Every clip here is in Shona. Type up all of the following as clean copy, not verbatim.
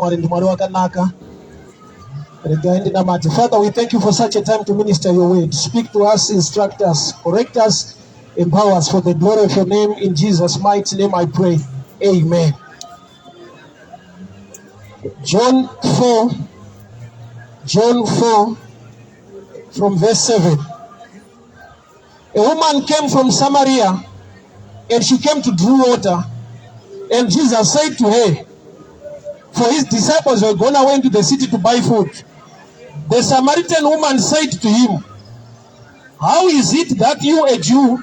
Mwari ndi Mwari wakanaka. Regai ndinamate. Father, we thank you for such a time to minister your word. Speak to us, instruct us, correct us, empower us for the glory of your name. In Jesus' mighty name I pray. Amen. John 4, John 4, from verse 7. A woman came from Samaria and she came to draw water. And Jesus said to her, for his disciples were gone away into the city to buy food. The Samaritan woman said to him, "How is it that you, a Jew,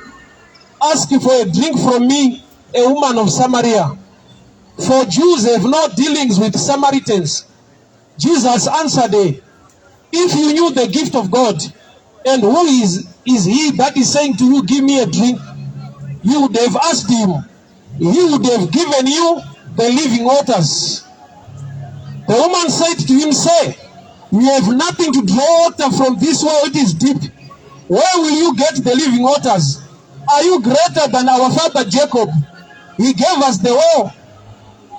ask for a drink from me, a woman of Samaria? For Jews have no dealings with Samaritans." Jesus answered her, "If you knew the gift of God, and who is he that is saying to you, 'Give me a drink,' you would have asked him. He would have given you the living waters." The woman said to him, "Sir, you have nothing to draw water from this well, it is deep. Where will you get the living waters? Are you greater than our father Jacob? He gave us the well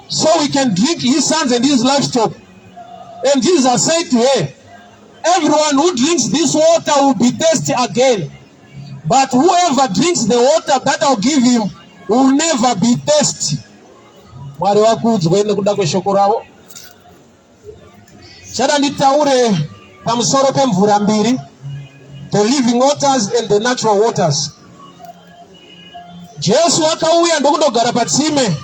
so we can drink, his sons and his livestock." And Jesus said to her, "Everyone who drinks this water will be thirsty again. But whoever drinks the water that I'll give him will never be thirsty." Mwari vakudzwe nekuda kweshoko ravo. Chada nditaure pamusoro pemvura mbiri, the living waters and the natural waters. Jesu akauya ndokundogara patsime,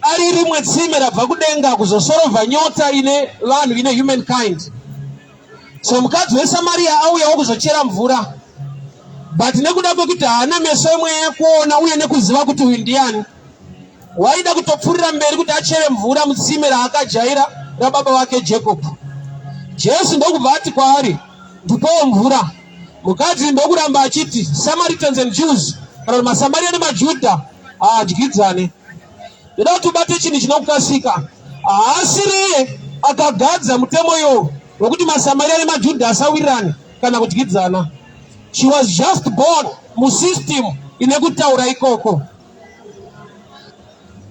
ari rimwe tsime rabva kudenga kuzosorovha nyota ine vanhu, ine humankind. So mukadzi weSamaria auyawo kuzochera mvura, but nekuda kwekuti haana meso emweya kuona uye nekuziva kuti uyu ndiani, waida kutopfuurira mberi kuti achere mvura mutsime raakajaira rababa vake Jacob. Jesu ndokubva ati kwaari, "Ndipowo mvura." Mukadzi ndokuramba achiti Samaritans and Jews, kana kuti maSamaria nemaJudha, haadyidzane. Ndoda kuti ubate chinhu chinokukasika. Haasiriye akagadza mutemo iwowo wekuti maSamaria nemaJudha asawirirane kana kudyidzana. She was just born musystem ine kutaura ikoko.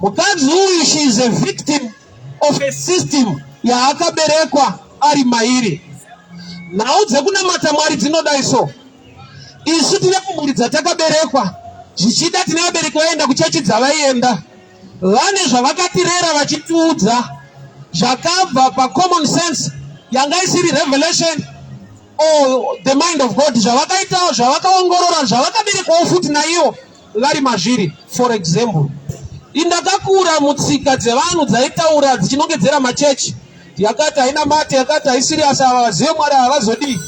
Mukadzi uyu, she is a victim of a system yaakaberekwa ari mairi. Nhau dzekunamata Mwari dzinodai so. Isu tine kumhuri dzatakaberekwa, zvichida tine vabereki vaenda kuchechi dzavaienda, vane zvavakatirera vachitiudza zvakabva pacommon sense yanga isiri revelation or the mind of God, zvavakaita, zvavakaongorora, zvavakaberekwawo futi naivo vari mazviri. For example, indakakura mutsika dzevanhu dzaitaura dzichinongedzera machechi, yakati haina mate, yakati haisiriasi, ava vazive Mwari havazodii.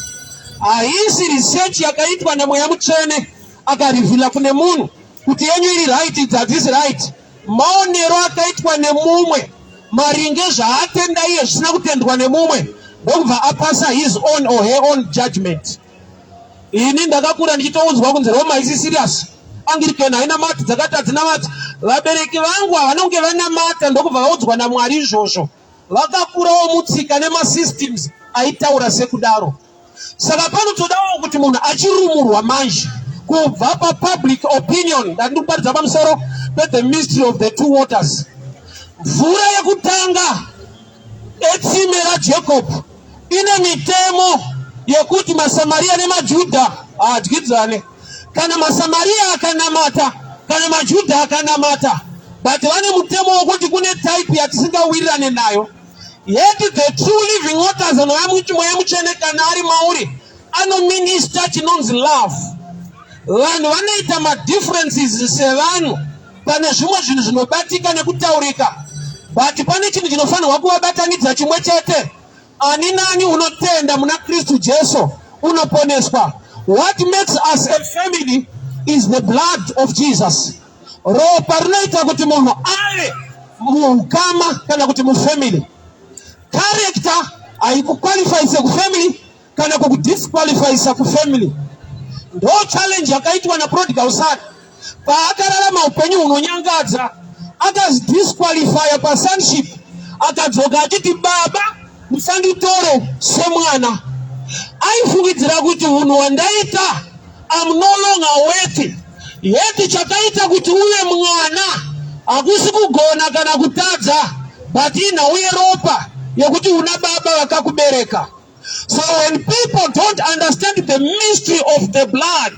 Haisi research yakaitwa neMweya Mutsvene akareveala kune munhu kuti yenyu iri right, idzi hadzisi right. Maonero akaitwa nemumwe maringe zvaatenda iye zvisina kutendwa nemumwe, ndokubva apasa his own or her own judgment. Ini ndakakura ndichitoudzwa kunzi Roma haisi serious, Anglican haina mati, dzakati hadzina mati. Vabereki vangu havanonge vanamata, ndokubva vaudzwa naMwari izvozvo. Vakakurawo mutsika nemasystems aitaura sekudaro. Saka panotodawo kuti munhu achirumurwa manje kubva papublic opinion. Ndandiri kuparidza pamusoro pethe mystery of the two waters. Mvura yekutanga etsime raJacob ine mitemo yekuti maSamaria nemaJudha haadyidzane. Kana maSamaria akanamata, kana maJudha akanamata, but vane mutemo wokuti kune type yatisingawirirane nayo. Yet the true living waters, anova Mweya Mutsvene, kana ari mauri, anominister chinonzi love. Vanhu vanoita madifferences sevanhu pane zvimwe zvinhu zvinobatika nekutaurika, but pane chinhu chinofanirwa kuvabatanidza chimwe chete. Ani nani unotenda muna Kristu Jesu unoponeswa. What makes us a family is the blood of Jesus. Ropa rinoita kuti munhu ave muukama kana kuti mufamily. Character haikuqualifyise kufamily kana kukudisqualifyisa kufamily. Ndo challenge yakaitwa naprodigal son. Paakararama upenyu hunonyangadza, akazidisqualifya pasonship, akadzoka achiti, "Baba, musanditore semwana." Aifungidzira kuti unhu hwandaita, am no longer worthy. Yet chakaita kuti uve mwana hakusi kugona kana kutadza, But inhau yeropa yekuti una baba vakakubereka. So when people don't understand the mystery of the blood,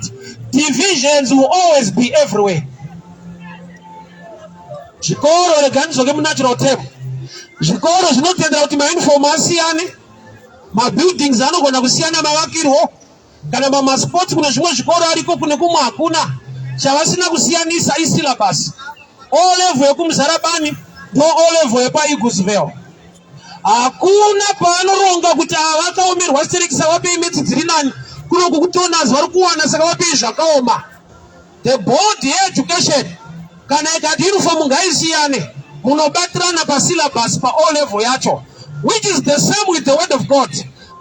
divisions will always be everywhere. Zvikoro, rega ndidzoke munatural term. Zvikoro zvinotendera kuti mauniform asiyane, mabuildings anogona kusiyana mavakirwo, kana mamasports kune zvimwe zvikoro ariko, kune kumwe hakuna. Chavasina kusiyanisa isyllabus. O level yekuMuzarabani ndo O level yepaEaglesvale. Hakuna paanoronga kuti ava vakaomerwa stereki, vapei maths dziri nani, kunoku kutonazi vari kuwana, saka vapei zvakaoma. The board yeeducation kana ikati uniform ngaisiyane, munobatirana pasyllabus, pa O level yacho, which is the same with the word of God.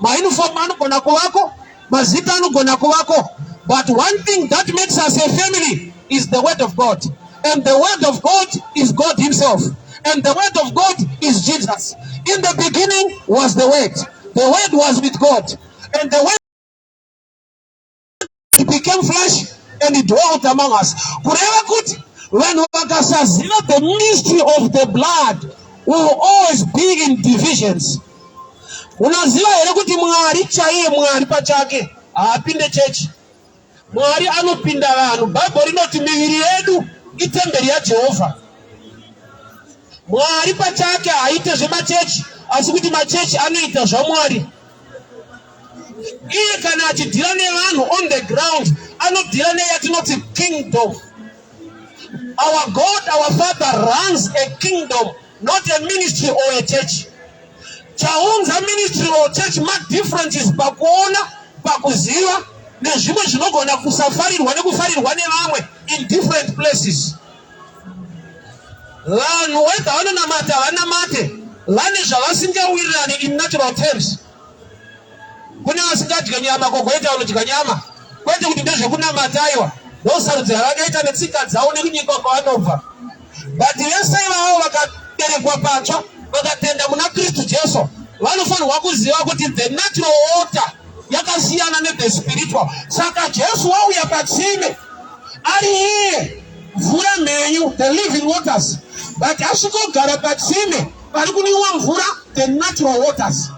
Mauniform anogona kuvako, mazita anogona kuvako, but one thing that makes us a family is the word of God, and the word of God is God himself, and the word of God is Jesus. In the beginning was the Word, the Word was with God, and the Word became flesh and he dwelt among us. Kureva kuti vanhu vakasaziva the mystery of the blood will always be in divisions. Unoziva here kuti Mwari chaiye, Mwari pachake, haapinde chechi? Mwari anopinda vanhu. Bhaibheri rinoti miviri yedu itemberi yaJehovha. Mwari pachake haaite zvemachechi, asi kuti machechi anoita zvaMwari. Iye kana achideala nevanhu on the ground, anodeala neyatinoti kingdom. Our God, our Father, runs a kingdom, not a ministry or a church. Chaunza ministry or church madifferences pakuona, pakuziva, nezvimwe zvinogona kusafarirwa nekufarirwa nevamwe in different places. Vanhu, whether vanonamata, vanamate, vane zvavasingawirirani in natural terms. Kune vasingadye nyama, kogoita vanodya nyama. Kwete kuti ndezvekunamata, aiwa, ndosarudzo yavakaita netsika dzavo nekunyika kwavanobva. But vese ivavo vakaberekwa patsva, vakatenda muna Kristu Jesu, vanofanirwa kuziva kuti the natural water yakasiyana nethe spiritual. Saka Jesu wauya patsime ari iye mvura mhenyu, the living waters, but asvikogara patsime pari kunwiwa mvura, the natural waters.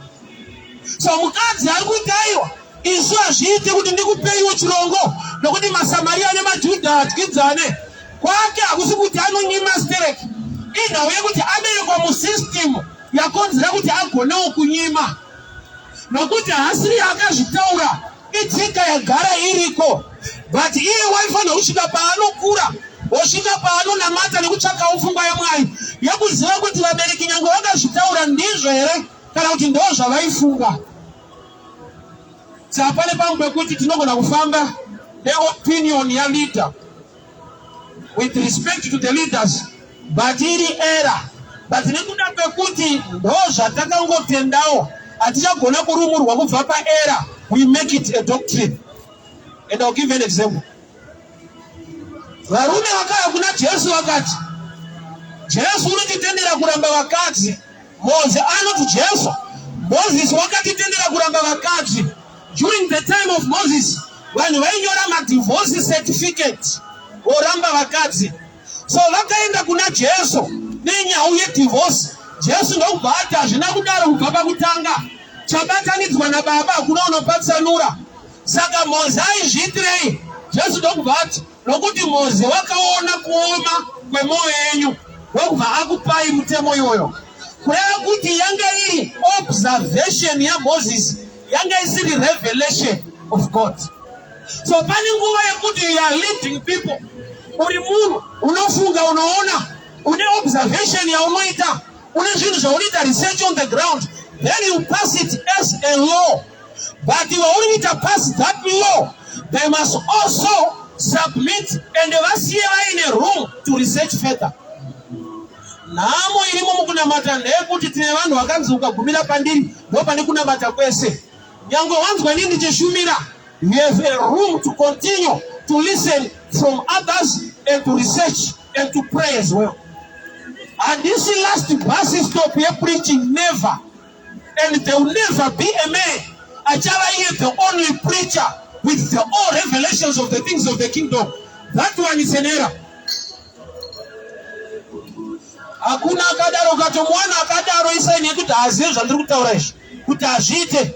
So mukadzi ari kuti, "Aiwa, isu hazviiti kuti ndikupeiwo chirongo, nokuti maSamaria nemaJudha hadyidzane." Kwake hakusi kuti anonyima stereki, inhau yekuti aberekwa musystem yakonzera kuti agonewo kunyima, nokuti haasiri akazvitaura, itsika yagara iriko. But iye waifanira kusvika paanokura, osvika paanonamata nekutsvakawo pfungwa yaMwari yekuziva kuti vabereki nyange vakazvitaura, ndizvo here kana kuti ndo zvavaifunga. Saka pane pamwe pekuti tinogona kufamba neopinion yaleader, with respect to the leaders, but iri error. But nekuda kwekuti ndo zvatakangotendawo, hatichagona kurumurwa kubva paerror, we make it a doctrine. And I'll give an example. Varume vakauya kuna Jesu vakati, "Jesu, unotitendera kuramba vakadzi." Mose anoti Jesu, "Mozisi wakatitendera kuramba vakadzi." During the time of Moses, vanhu vainyora madivorce certificate voramba vakadzi. So vakaenda kuna Jesu nenyau yedivorce. Jesu ndokubva ati, "Hazvina kudaro kubva pakutanga. Chabatanidzwa nababa hakuna unopatsanura. Saka Moze aizviitirei?" Jesu ndokubva ati, "Nokuti Moze wakaona kuoma kwemwoyo yenyu, ndokubva akupai mutemo iwoyo." Kureva kuti yanga iri observation yaMoses, yanga isiri revelation of God. So pane nguva yekuti you are leading people, uri munhu unofunga, unoona, une observation yaunoita, une zvinhu zvaunoita research on the ground, then you pass it as a law. But vauri kuita pass that law, they must also submit and vasiye vaine room to research further. Nhamo irimo mukunamata ndeyekuti tine vanhu vakanzi, "Ukagumira pandiri, ndo pane kunamata kwese." Nyange wanzwa inini ndichishumira, you have a room to continue to listen from others and to research and to pray as well. Handisi last bus stop yepreaching, never, and there will never be a man achava iye the only preacher with the all revelations of the things of the kingdom. That one is an error. Hakuna akadaro. Ukatomuwana akadaro, isign yekuti haazive zvandiri kutaura izvi, kuti hazviite.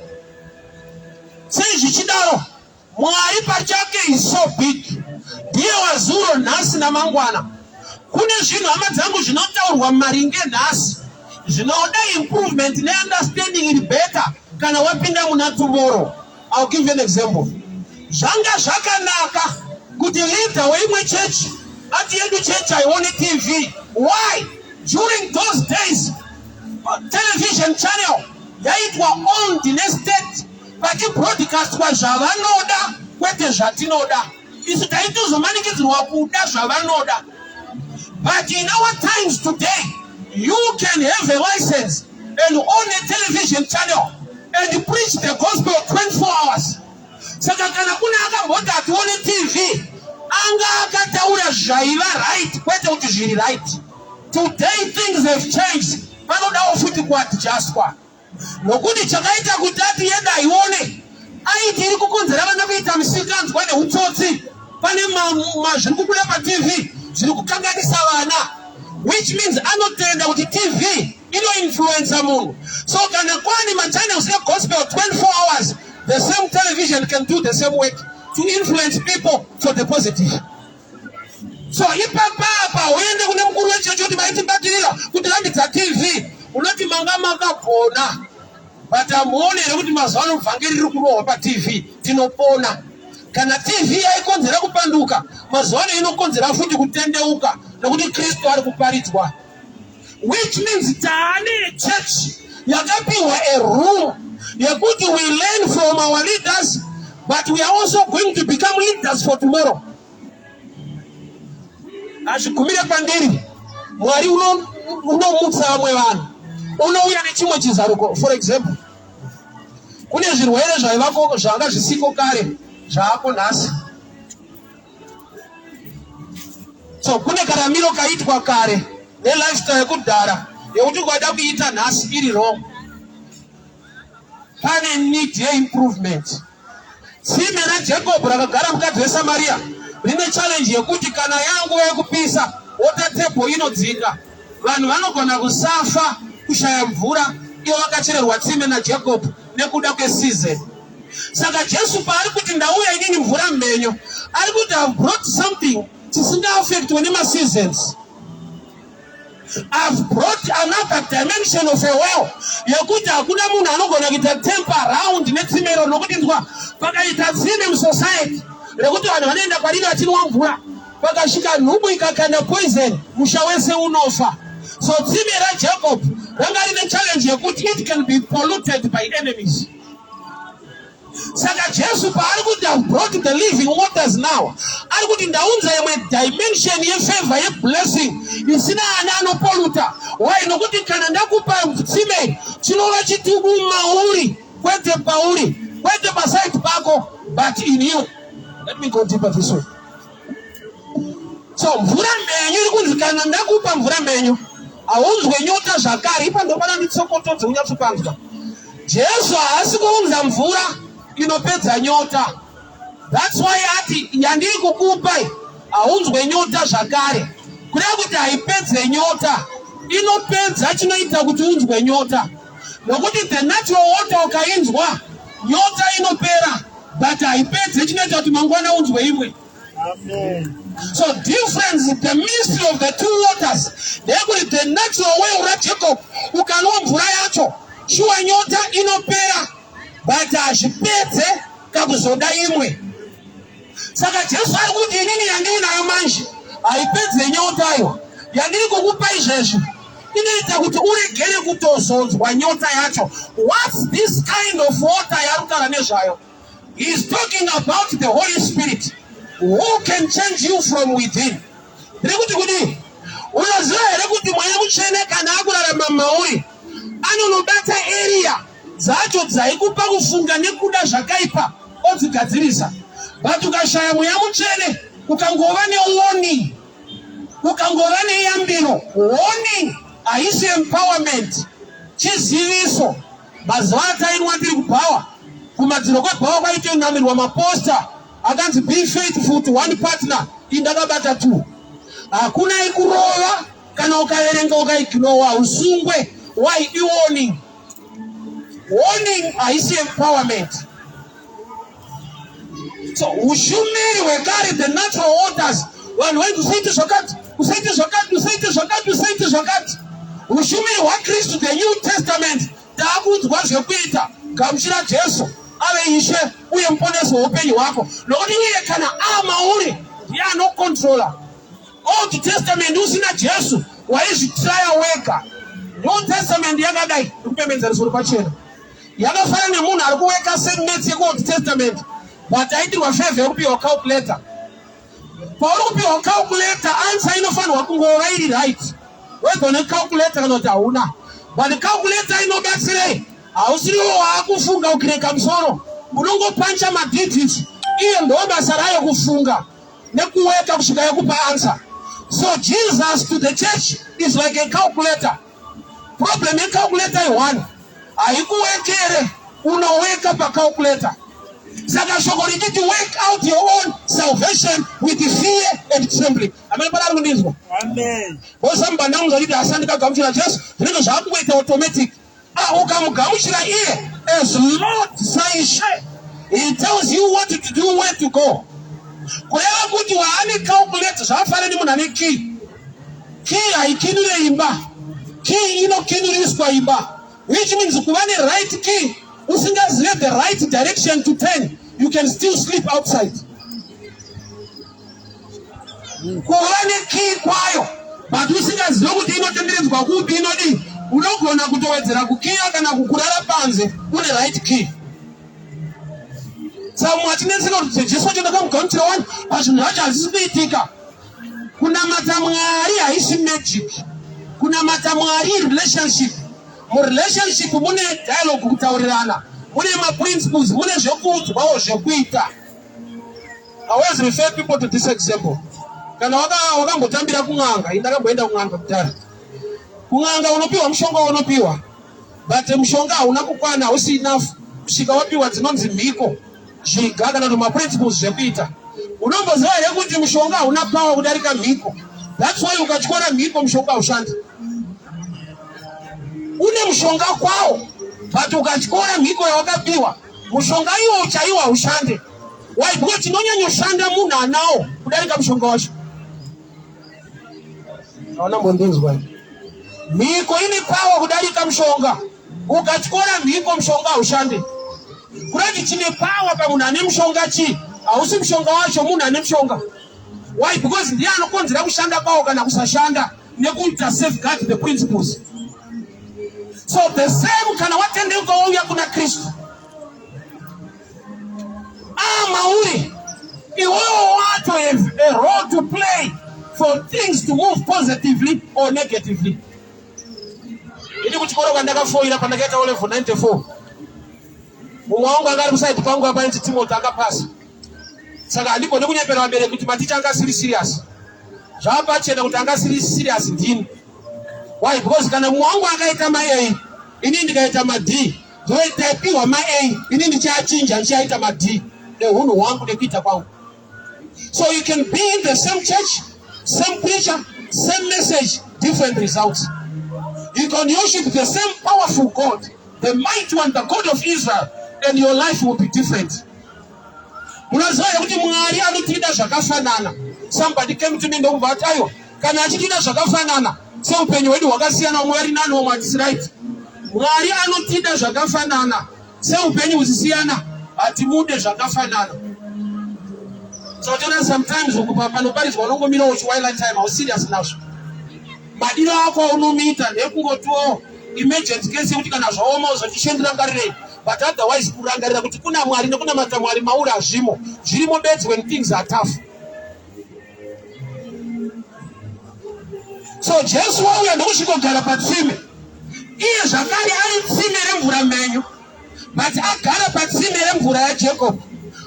Sei zvichidaro? Mwari pachake is so big, ndiye wazuro, nhasi namangwana. Kune zvinhu, hama dzangu, zvinotaurwa maringe nhasi zvinoda improvement neunderstanding iri better kana wapinda muna tomorrow. I'll give you an example. Zvanga zvakanaka kuti leader weimwe chechi ati yedu chechi haione TV. Why? During those days, television channel yaitwa owned nestate, vachibroadcastwa zvavanoda, kwete zvatinoda isu. Taitozomanikidzirwa kuda zvavanoda. But in our times today, you can have a license and own a television channel and preach the gospel 24 hours. Saka kana kune akamboti hatione TV, anga akataura zvaiva right, kwete kuti zviri right. Today things have changed, panodawo futi kuadjustwa, nokuti chakaita kuti ati yedu haione, aiti iri kukonzera vana kuita misikanzwa neutsotsi. Pane zviri kubuda paTV zviri kukanganisa vana, which means anotenda kuti TV inoinfluensa munhu. So kana kwani machannels egospel 24 hours, the same television can do the same work to influence people for the positive. So ipapapa uende kune mukuru wechechi kuti maitibatirira kuti rambidza TV, unoti manga makagona, but hamuoni here kuti mazuva ano vhangeri riri kurohwa paTV? Tinopona. Kana TV yaikonzera kupanduka, mazuva ano inokonzera futi kutendeuka, nokuti Kristu ari kuparidzwa, which means taane church yakapiwa a room yekuti we learn from our leaders, but we are also going to become leaders for tomorrow. Hazvigumire kwandiri. Mwari unomutsa vamwe vanhu, unouya nechimwe chizaruko. For example, kune zvirwere zvaivako zvanga zvisiko kare, zvaako nhasi. So kune karamiro kaitwa kare nelifestyle yekudhara yekuti ukada kuita nhasi iri wrong. Pane need yeimprovement. Tsime raJacob rakagara mukadzi weSamaria rine challenge yekuti kana yanguva yekupisa, water table inodzika. Vanhu vanogona kusafa kushaya mvura ivo vakachererwa tsime naJacob nekuda kweseason. Saka Jesu paari kuti ndauya inini mvura mhenyu, ari kuti have brought something chisingaaffectwe nemaseasons. I've brought another dimension of a well yekuti hakuna munhu anogona kuita tamper round netsime iro, nokuti nzwa, pakaita tsime musociety rekuti vanhu vanoenda kwariri vachinwa mvura, pakasvika nhubu ikakanda poison, musha wese unofa. So tsime raJacob ranga rine challenge yekuti it can be polluted by enemies. Saka Jesu paari kuti have brought the living waters now, ari kuti ndaunza imwe dimension yefavor, yeblessing isina ana anopolluta. Why? Nokuti kana ndakupa tsime, chinova chitubu mauri, kwete pauri, kwete paside pako, but in you. Let me go deeper this way. So mvura mhenyu iri kunzi kana ndakupa mvura mhenyu, haunzwe nyota zvakare. Ipa ndopana nditsokotodze unyatsopanzwa. Jesu haasi kuunza mvura inopedza nyota. That's why ati yandiri kukupai haunzwe nyota zvakare, kureva kuti haipedze nyota, inopedza chinoita kuti unzwe nyota, nokuti the natural water ukainzwa, nyota inopera, but haipedze chinoita kuti mangwana unzwe imwe. So difference, the mystery of the two waters ndeyekuti the natural well raJacob, ukanwa mvura yacho, shuwa nyota inopera, but hazvipedze kakuzoda imwe. Saka Jesu ari kuti inini yandiinayo manje haipedze nyota. Iwa yandiri kukupa izvezvi inoita kuti uregere kutozonzwa nyota yacho. What's this kind of water yaari kutaura nezvayo? He is talking about the Holy Spirit who can change you from within. Ndiri kuti kudii? Unoziva here kuti Mweya Mutsvene kana akurarama mauri, anonobata area dzacho dzaikupa kufunga nekuda zvakaipa, odzigadzirisa? But ukashaya Mweya Mutsvene, ukangova newarning, ukangova neyambiro, warning haisi empowerment, chiziviso. Mazuva atainwa tiri kubhawa, kumadziro kwebhawa kwaitonamirwa maposter akanzi "Be faithful to one partner." Indakabata two. Hakuna ikurova. Kana ukaverenga ukaignowa hausungwe. Why? Iwarning. Warning haisi empowerment. So ushumiri hwekare, the natural orders, vanhu vainzi usaite zvakati, usaite zvakati, usaite zvakati, usaite zvakati. Ushumiri hwaKristu, the New Testament, taakuudzwa zvekuita. Gamuchira Jesu ave Ishe uye muponesi weupenyu hwako, nokuti iye kana amauri ndiye anokontrola. Old Testament usina Jesu waizvitraya wega. New Testament yakadai ndikupembedza rusoro pachena, yakafanana nemunhu ari kuweka same maths yekuOld Testament, but aitirwa favor yekupiwa calculator. Pauri kupiwa calculator, answer inofanirwa kungova iri right, whether une calculator kana kuti hauna. But calculator inobatsirei? Hausiriwo waakufunga ukireka musoro, unongopancha madigits. Iyo ndo basa rayo, kufunga nekuweka kusvika yakupa answer. So Jesus to the church is like a calculator. Problem yecalculator i1, haikuwekere, unoweka pacalculator. Saka shoko richiti, "Work out your own salvation with fear and trembling." Amene pana ari kundinzwa? Amen. Osambandamuzwa chiti asi andikagamuchira Jesu zvinenge zvaakungoita automatic. Ah, ukamugamuchira iye as Lord, saIshe, he tells you what to do, where to go. Kureva kuti waane calculate, zvakafanana nemunhu ane key. Key haikinure imba, key inokinuriswa imba, which means kuva neright key usingazive the right direction to turn, you can still sleep outside. Kuva nekey kwayo, but usingazive kuti inotenderedzwa kupi, inodii, unogona kutowedzera kukiya kana kukurara panze une right key. Saka mumwe achinetseka kuti Jesu wacho ndakamugamuchira wani, pazvinhu zvacho hazvisi kuitika. Kunamata Mwari haisi magic. Kunamata Mwari relationship. Murelationship mune dialogue, kutaurirana, mune maprinciples, mune zvekuudzwawo zvekuita. I always refer people to this example. Kana wakambotambira kun'anga, ini ndakamboenda kun'anga kudhara. Kun'anga unopiwa mushonga unopiwa, but mushonga hauna kukwana, hausi enough kusvika wapiwa dzinonzi mhiko, zviga kana kuti maprinciples zvekuita. Unomboziva here kuti mushonga hauna power kudarika mhiko? That's why ukatyora mhiko, mushonga haushandi. Une mushonga kwawo, but ukatyora mhiko yawakapiwa, mushonga iwo chaiwo haushande. Why? Because chinonyanyoshanda munhu anawo kudarika mushonga wacho. Hauna mbondinzwa? Mhiko ine power kudarika mushonga. Ukatyora mhiko, mushonga haushande. Kurati chine power pamunhu ane mushonga chii? Hausi mushonga wacho, munhu ane mushonga. Why? Because ndiye anokonzera kushanda kwawo kana kusashanda nekuita safeguard the principles. So the same, kana watendeuka wauya kuna Kristu, mauri iwewo wato have a role to play for things to move positively or negatively. Ini kuchikoro kwandakafoira, pandakaita O level 94, mumwe wangu anga ari kuside kwangu apa ainzi Timothy, akapasa. Saka handigoni kunyepera vabereki kuti maticha anga asiri serious. Zvava pachena kuti anga asiri serious ndini. Why? Because kana mumwe wangu akaita maA, ini ndikaita maD, ndotaipiwa maA, ini ndichiachinja ndichiaita maD neunhu hwangu nekuita kwangu. So you can be in the same church, same preacher, same message, different results. You can worship the same powerful God, the mighty one, the God of Israel, and your life will be different. Munoziva here kuti Mwari anotida zvakafanana? Somebody came to me ndokubva ati, "Aiwa, kana achitida zvakafanana, seupenyu hwedu hwakasiyana, umwe ari nani, umwe hatisi right." Mwari anotida zvakafanana, seupenyu huchisiyana, hatimude zvakafanana. So toona sometimes ukupa panoparidzwa unongomira uchiwaila time, hauserious nazvo. Madiro ako aunomuita ndekungotiwo emergency case yekuti kana zvaoma uzotishendirangarirei, but otherwise kurangarira kuti kuna Mwari nekunamata Mwari mauri hazvimo. Zvirimo bedzi when things are tough. So Jesu wauya ndokusvikogara patsime. Iye zvakare ari tsime remvura mhenyu, but agara patsime remvura yaJacob.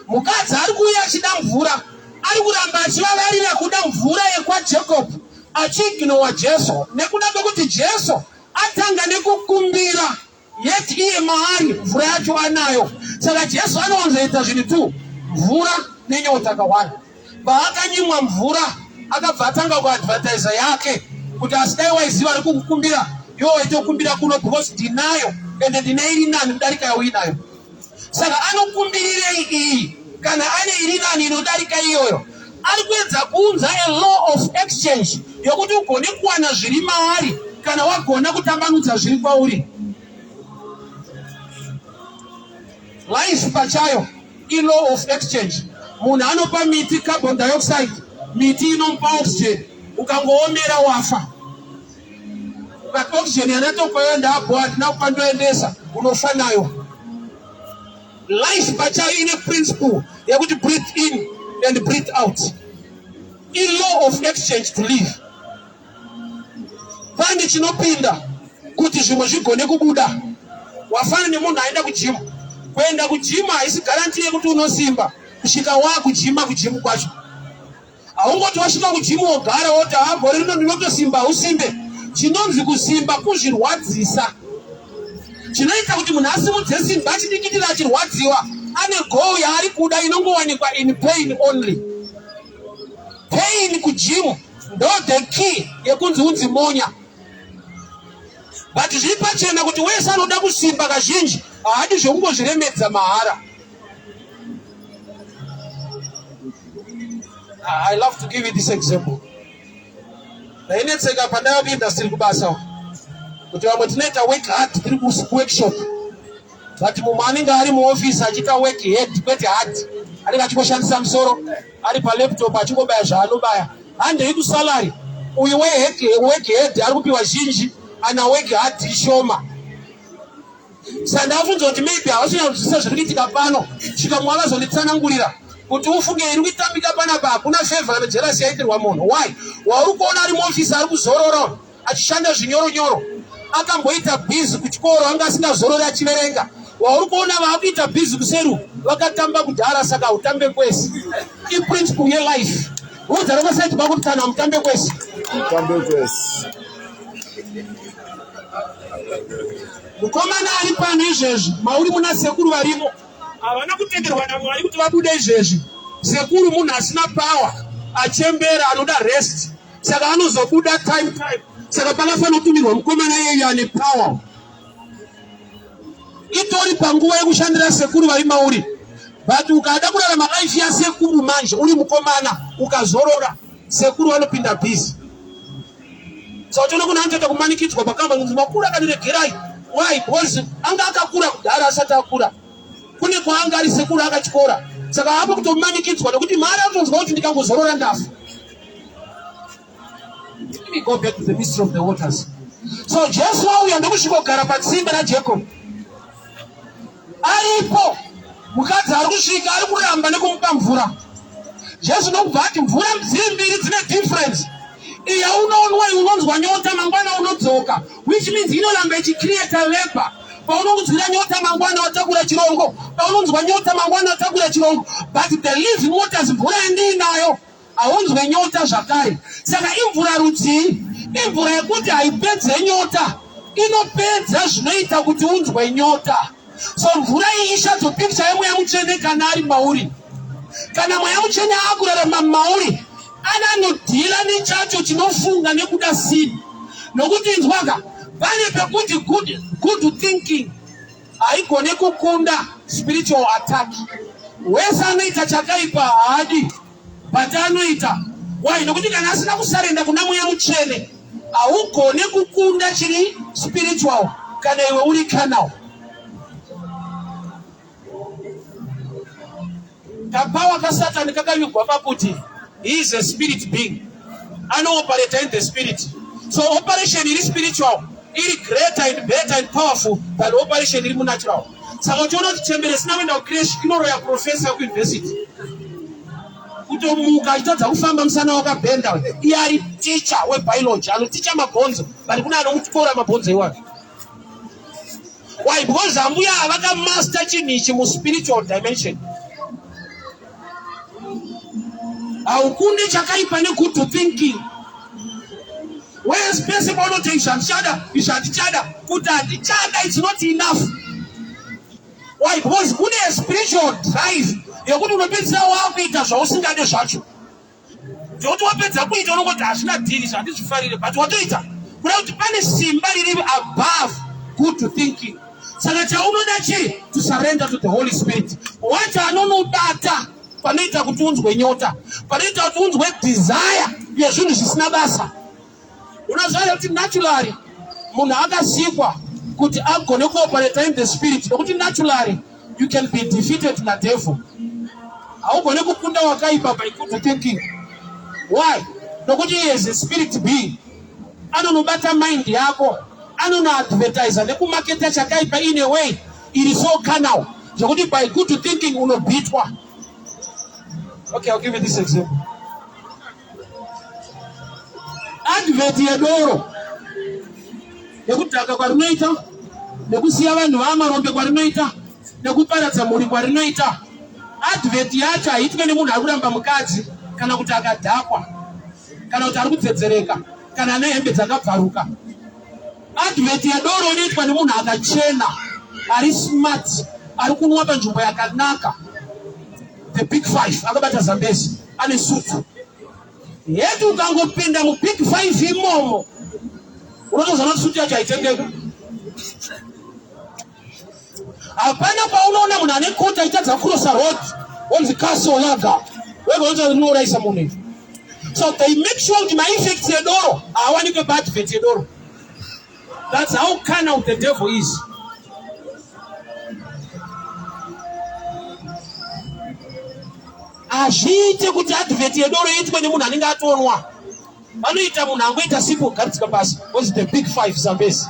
Mukadzi ari kuuya achida mvura, ari kuramba achivavarira kuda mvura yekwaJacob, achiignowa Jesu nekuda kwekuti Jesu atanga nekukumbira, yet iye maari mvura yacho anayo. Saka Jesu anowanzoita zvinhu tu, mvura nenyota kawanda. Paakanyimwa mvura, akabva atanga kuadvertisa yake. Kuti asi dai waiziva ari kukukumbira iwe waitokumbira kuno because ndinayo ende ndine iri nani kudarika yauinayo. Saka anokumbirirei iyi kana ane iri nani inodarika iyoyo? Ari kuedza kuunza a law of exchange yokuti ugone kuwana zviri maari kana wagona kutambanudza zviri kwauri. Life pachayo ilaw of exchange. Munhu anopa miti carbon dioxide, miti inomupa oxygen. Ukangoomera wafa. But oxygen yanatopayo ndaabho handina kupa ndoendesa, unofa nayo. Life pachayo ine principle yekuti breathe in and breathe out. Ilaw of exchange to live. Pane chinopinda kuti zvimwe zvigone kubuda. Wafana nemunhu aenda kujimu. Kuenda kujimu haisi garanti yekuti unosimba kusvika wakujima kujimu kwacho. Haungoti wasvika kujimu wogara woti haa gore rino ndinotosimba, hausimbe. Chinonzi kusimba kuzvirwadzisa. Chinoita kuti munhu asimudze simba achidikitira achirwadziwa ane goal yaari kuda inongowanikwa in pain only. Pain kujimu ndo the key yekunzi unzi monya. But zviri pachena kuti wese anoda kusimba kazhinji haadi zvekungozviremedza mahara. I love to give you this example. Ndainetseka pandaiva kuindustry kubasa kuti vamwe tinoita work hard tiri kuworkshop but mumwe anenge ari muofisi achiita work head kwete hard anenge achingoshandisa musoro ari palaptop achingobaya zvaanobaya handei kusalary uyu work head ari kupiwa zhinji ana work hard ishoma Saka ndakabvunza kuti maybe havasi kunyatsonzwisisa zviri kuitika pano. Svika mumwe akazonditsanangurira kuti ufunge iri kuitambika panapa hakuna favor kana jealousy yaitirwa munhu. Why? Wauri kuona ari muofisi ari kuzorora achishanda zvinyoro nyoro. Akamboita busy kuchikoro anga asingazorori achiverenga. Wauri kuona vaakuita busy kuseru vakatamba kudhara saka hautambe kwese. Iprinciple yelife. Udza ramasaiti kwako kuti kana mutambe kwese. Mutambe kwese. Mukomana ari pano izvezvi, mauri muna sekuru varimo, havana kutenderwa naMwari kuti vabude izvezvi. Sekuru munhu asina power, achembera, anoda rest, saka anozobuda time time. Saka pakafanira kutumirwa mukomana iyeyu ane power. Itori panguva yekushandira sekuru vari mauri, but ukada kurarama life yasekuru manje uri mukomana ukazorora, sekuru vanopinda busy. Saka uchiona kuna anotoita kumanikidzwa pakamba kunzi makura akaniregerai. Why? Because anga akakura kudhara asati akura. Kune kwaanga ari sekuru akatyora. Saka hapo kutomanikidzwa nekuti mari anotonzwa kuti ndikangozorora ndafa. Let me go back to the mystery of the waters. So Jesu auya ndokusvikogara patsime raJacob. Aripo mukadzi ari kusvika ari kuramba nekumupa mvura. Jesu ndokubva ati mvura dziri mbiri dzine difference. Iya unonwa unonzwa nyota mangwana unodzoka, which means inoramba ichicreata labor. Paunonzwira nyota mangwana watakura chirongo, paunonzwa nyota mangwana watakura chirongo, but the living waters mvura yandiinayo haunzwe nyota zvakare. Saka imvura rudzii? Imvura yekuti haipedze nyota, inopedza zvinoita kuti unzwe nyota. So mvura iyi ishadzo picture yemweya mutsvene kana ari mauri. Kana mweya mutsvene akurarama mauri, ananodhila nechacho chinofunga nekuda sin. Nokuti inzwaka, pane pekuti good, good thinking haigone kukunda spiritual attack. Wese anoita chakaipa haadi but anoita why nokuti kana asina kusarenda kuna mweya mutsvene haugone kukunda chiri spiritual kana iwe uri carnal kapawa kasatani kakavigwa pakuti he is a spirit being anooperata in the spirit so operation iri spiritual iri greater and better and powerful than operation iri munatural saka uchiona kuti chembere isina kuenda kucresh inoroya profesa yekuuniversity kutomuka achitadza kufamba musana wakabhenda iye ari ticha webiology anoticha mabhonzo but kune anomutyora mabhonzo iwayo why because ambuya vakamaster chinhu ichi muspiritual dimension haukunde chakaipa negood thinking whereas pese paunoti izvi handichada izvi handichada kuti handichada it's not enough why because kune spiritual drive yekuti unopedzisira wakuita zvausingade zvacho. Zvekuti wapedza kuita unongoti hazvina dhiri zvandizvifarire, but watoita kuda kuti pane simba riri above good thinking. Saka chaunoda chii? To surrender to the Holy Spirit. Wacho anonobata panoita kuti unzwe nyota, panoita kuti unzwe desire yezvinhu zvisina basa. Unoziva kuti naturally munhu akasikwa kuti agone kuoperata in the spirit, nokuti naturally you can be defeated nadevil. Haugone kukunda wakaipa by good thinking. Why? Nokuti he is a spirit being, anonobata mind yako, anonoadvertisa nekumaketa chakaipa in a way iri so carnal zvekuti by good thinking unobhitwa. Okay, I'll give you this example. Advert yedoro nekudhaka kwarinoita, nekusiya vanhu vamarombe kwarinoita, nekuparadza mhuri kwarinoita. Advert yacho haitwe nemunhu ari kuramba mukadzi, kana kuti akadhakwa, kana kuti ari kudzedzereka, kana ane hembe dzakabvaruka. Advert yedoro inoitwa nemunhu akachena, ari smart, ari kunwa panzvimbo yakanaka, the big five, akabata Zambezi, ane sutu yeti. Ukangopinda mubig five imomo, unotoziva kuti sutu yacho haitengeki. Hapana paunoona munhu ane kota aitadza kucrossa road onzi Castle Lager, wega rinourayisa munhu izvi. So they make sure kuti maeffects edoro haawanikwe paadvert yedoro. That's how carnal the devil is. Hazviite kuti advert yedoro iitwe nemunhu anenge atonwa. Vanoita munhu angoita sipo kugadzika pasi, was the big five Zambezi,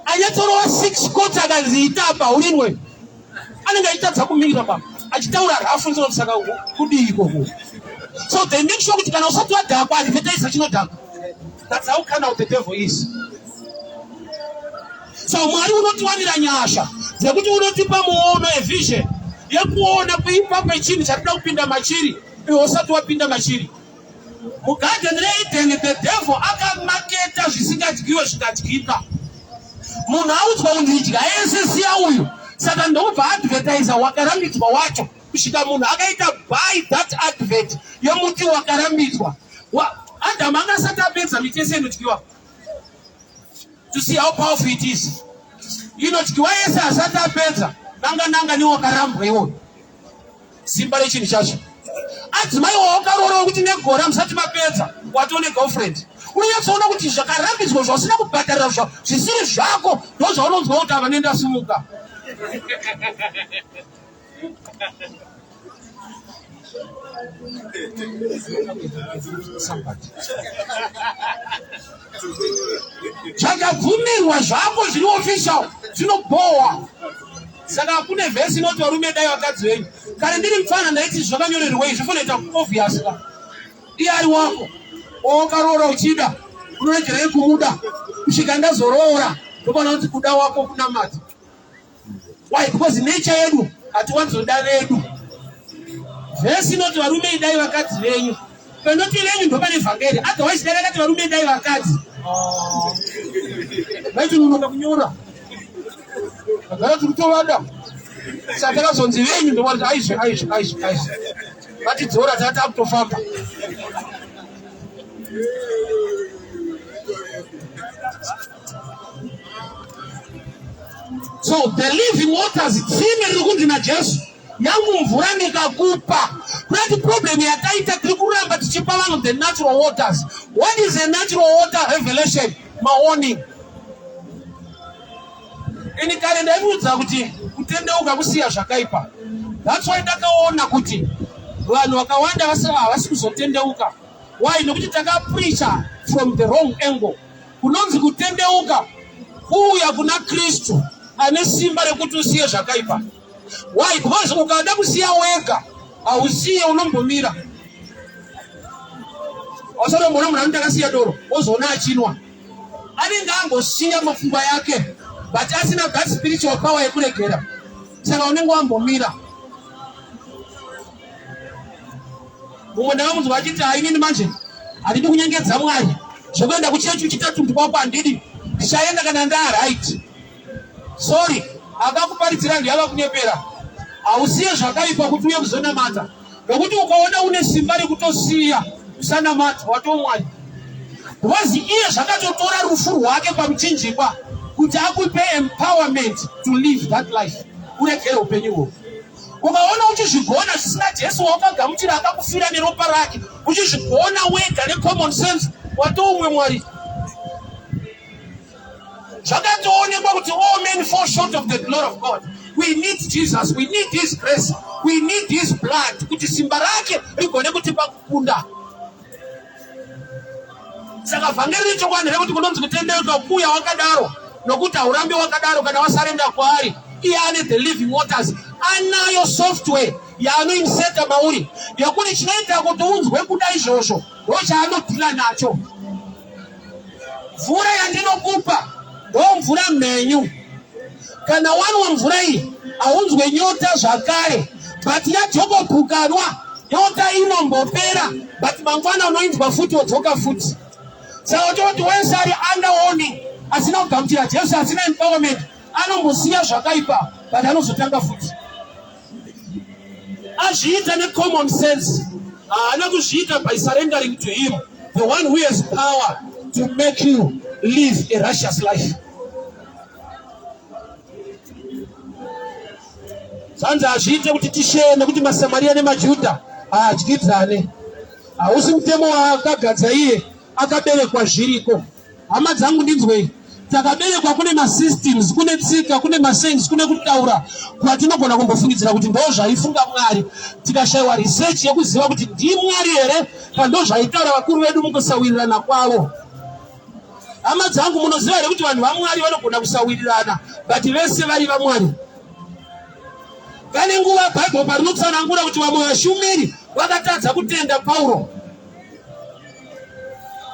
anyatsorowa six coats, akanzi ita apa urinwe, anenge achitadza kumirira pa achitaura rafu nzoti saka kudii ikoko. So they make sure kuti kana usati wadhakwa, advertise chinodhakwa. That's how carnal the devil is. So Mwari unotiwanira nyasha dzekuti unotipa muono, evision yekuona kuipa kwechinhu chatinoda kupinda machiri iwe usati wapinda machiri. Mugadheni reEden, the devil akamaketa zvisingadyiwe zvikadyika. Munhu audzwa kunzi idya yese, siya uyu. Saka ndokubva advertisa wakarambidzwa wacho kusvika munhu akaita buy that advert yemuti wakarambidzwa. Adamu anga asati apedza miti yese inodyiwa. To see how powerful it is, inodyiwa yese asati apedza, nanga nanga newakarambwa iwoyo. Simba rechinhu chacho. Adzimai wawakaroora wekuti negore hamusati mapedza, watone girlfriend, unonyatsoona kuti zvakarambidzwa zvausina kubhadharira zvisiri zvako ndo zvaunonzwa kuti ava nendasimuka. Zvakabvumirwa zvako zviri official zvinobhowa. Saka kune vhesi inoti varume dai vakadzi venyu. Kare ndiri mufana ndaiti zvakanyorerwei, zvofanira kuita obvious ka. Iye ari wako wawakaroora uchida, unoregerei kumuda kusvika ndazoroora? Ndopana kuti kuda wako kunamata. Why? Because nature yedu hatiwanzoda vedu. Vhesi inoti varume idai vakadzi venyu. Panoti venyu ndopane vhangeri, otherwise dai vakati varume idai vakadzi, vaitononoka kunyora. Vagara tiri kutovada, saka takazonzi venyu, ndokuti aizve, aizve, aizve, aizve, vatidzora tati takutofamba. So the living waters, tsime riri kunzi naJesu, yangu mvura ndikakupa. Kurati problem yataita, tiri kuramba tichipa vanhu the natural waters. What is a natural water? Revelation, mawarning. Ini kare ndaiudza kuti kutendeuka kusiya zvakaipa. That's why ndakaona kuti vanhu vakawanda havasi kuzotendeuka. Why? Nokuti takapreacha from the wrong angle. Kunonzi kutendeuka kuuya kuna Kristu ane simba rekuti usiye zvakaipa. Why? Because ukada kusiya wega hausiye, unombomira. Ausatomboona munhu anoti akasiya doro, wozoona achinwa. Anenge angosiya mapfungwa yake, but asina that spiritual power yekuregera, saka unenge wambomira. Mumwe ndakamunzwa achiti, "Hainini manje handidi kunyengedza Mwari, zvekuenda kuchechi uchiita tunhu kwako handidi, ndichaenda kana ndaa right." Sorry, akakuparidzira ndiyava kunyepera. Hausiye zvakaipa kuti uye kuzonamata, nokuti ukaona une simba rekutosiya. Usanamata, watoo Mwari. Because iye zvakatotora rufu rwake pamuchinjikwa kuti akupe empowerment to live that life. Uregere upenyu ihwohwo. Ukaona uchizvigona zvisina Jesu wawakagamuchira akakufira neropa rake, uchizvigona wega necommon sense, watoumwe Mwari. Zvakatoonekwa kuti all men fall short of the glory of God. We need Jesus, we need his grace, we need his blood kuti simba rake rigone kutipa kukunda. Saka vhangeri rechokwadi rekuti kunonzi kutendeuka kuuya wakadaro nokuti haurambi wakadaro kana wasarenda kwaari. Iye ane the living waters, anayo software yaanoinseta mauri yekuti chinoita kuti unzwe kuda izvozvo ndochaanodhila nacho. Mvura yandinokupa ndomvura mhenyu. Kana wanwa mvura iyi haunzwe nyota zvakare, but yadzokopukanwa nyota inombopera, but mangwana unoinzwa futi wodzoka futi. Saka toti wese ari under warning asina kugamuchira Jesu, asina empowerment, anombosiya zvakaipa but anozotanga futi. Azviita necommon sense, haana kuzviita by surrendering to him, the one who has power to make you live a righteous life. Zvanzi hazviite kuti tisheye nekuti maSamaria nemaJudha haadyidzane. Hausi mutemo waakagadza iye, akaberekwa zviriko. Hama dzangu ndinzwei, takaberekwa kune masystems, kune tsika, kune masayings, kune kutaura kwatinogona kumbofungidzira kuti ndo zvaifunga Mwari, tikashayiwa research yekuziva kuti ndiMwari here kana ndo zvaitaura vakuru vedu mukusawirirana kwavo. Hama dzangu, munoziva here kuti vanhu vaMwari vanogona kusawirirana but vese vari vaMwari? Pane nguva Bible parinotsanangura kuti vamwe vashumiri vakatadza kutenda Pauro.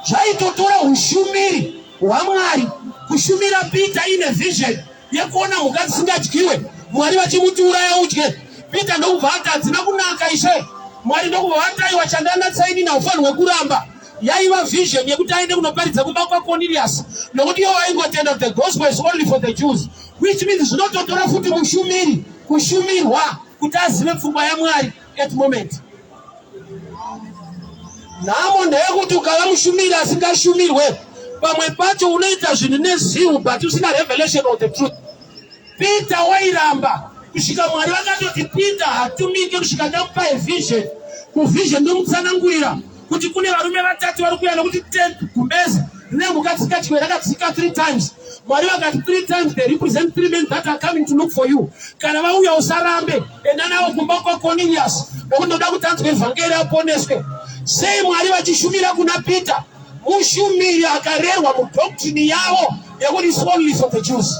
Zvaitotora ushumiri hwaMwari kushumira Peter ine vision yekuona mhuka dzisingadyiwe, Mwari vachimuti uraya udye. Peter ndokubva ati hadzina kunaka Ishe. Mwari ndokubva vati aiwa chandanatsa inini haufanirwe kuramba. Yaiva vision yekuti aende kunoparidza kumba kwaCornelius, nokuti iwo vaingotenda kuti the gospel is only for the Jews, which means zvinototora futi mushumiri kushumirwa kuti azive pfungwa yaMwari at moment. Nhamo ndeyekuti ukava mushumiri asingashumirwe, pamwe pacho unoita zvinhu nezivo but usina revelation of the truth. Peter wairamba kusvika Mwari vakatoti Peter hatumike kusvika ndamupa a vision. Kuvision ndomutsanangurira kuti kune varume vatatu vari kuuya nokuti tent gumbeze rine mhuka dzisingadyiwe rakadzika 3 times. Mwari vakati 3 times they represent 3 men that are coming to look for you. Kana vauya usarambe, enda navo kumba kwaCornelius nokuti ndoda kuti anzwe evhangeri aponeswe. Sei Mwari vachishumira kuna Peter, mushumiri akarerwa mudoctrine yavo yekuti it's only for the Jews.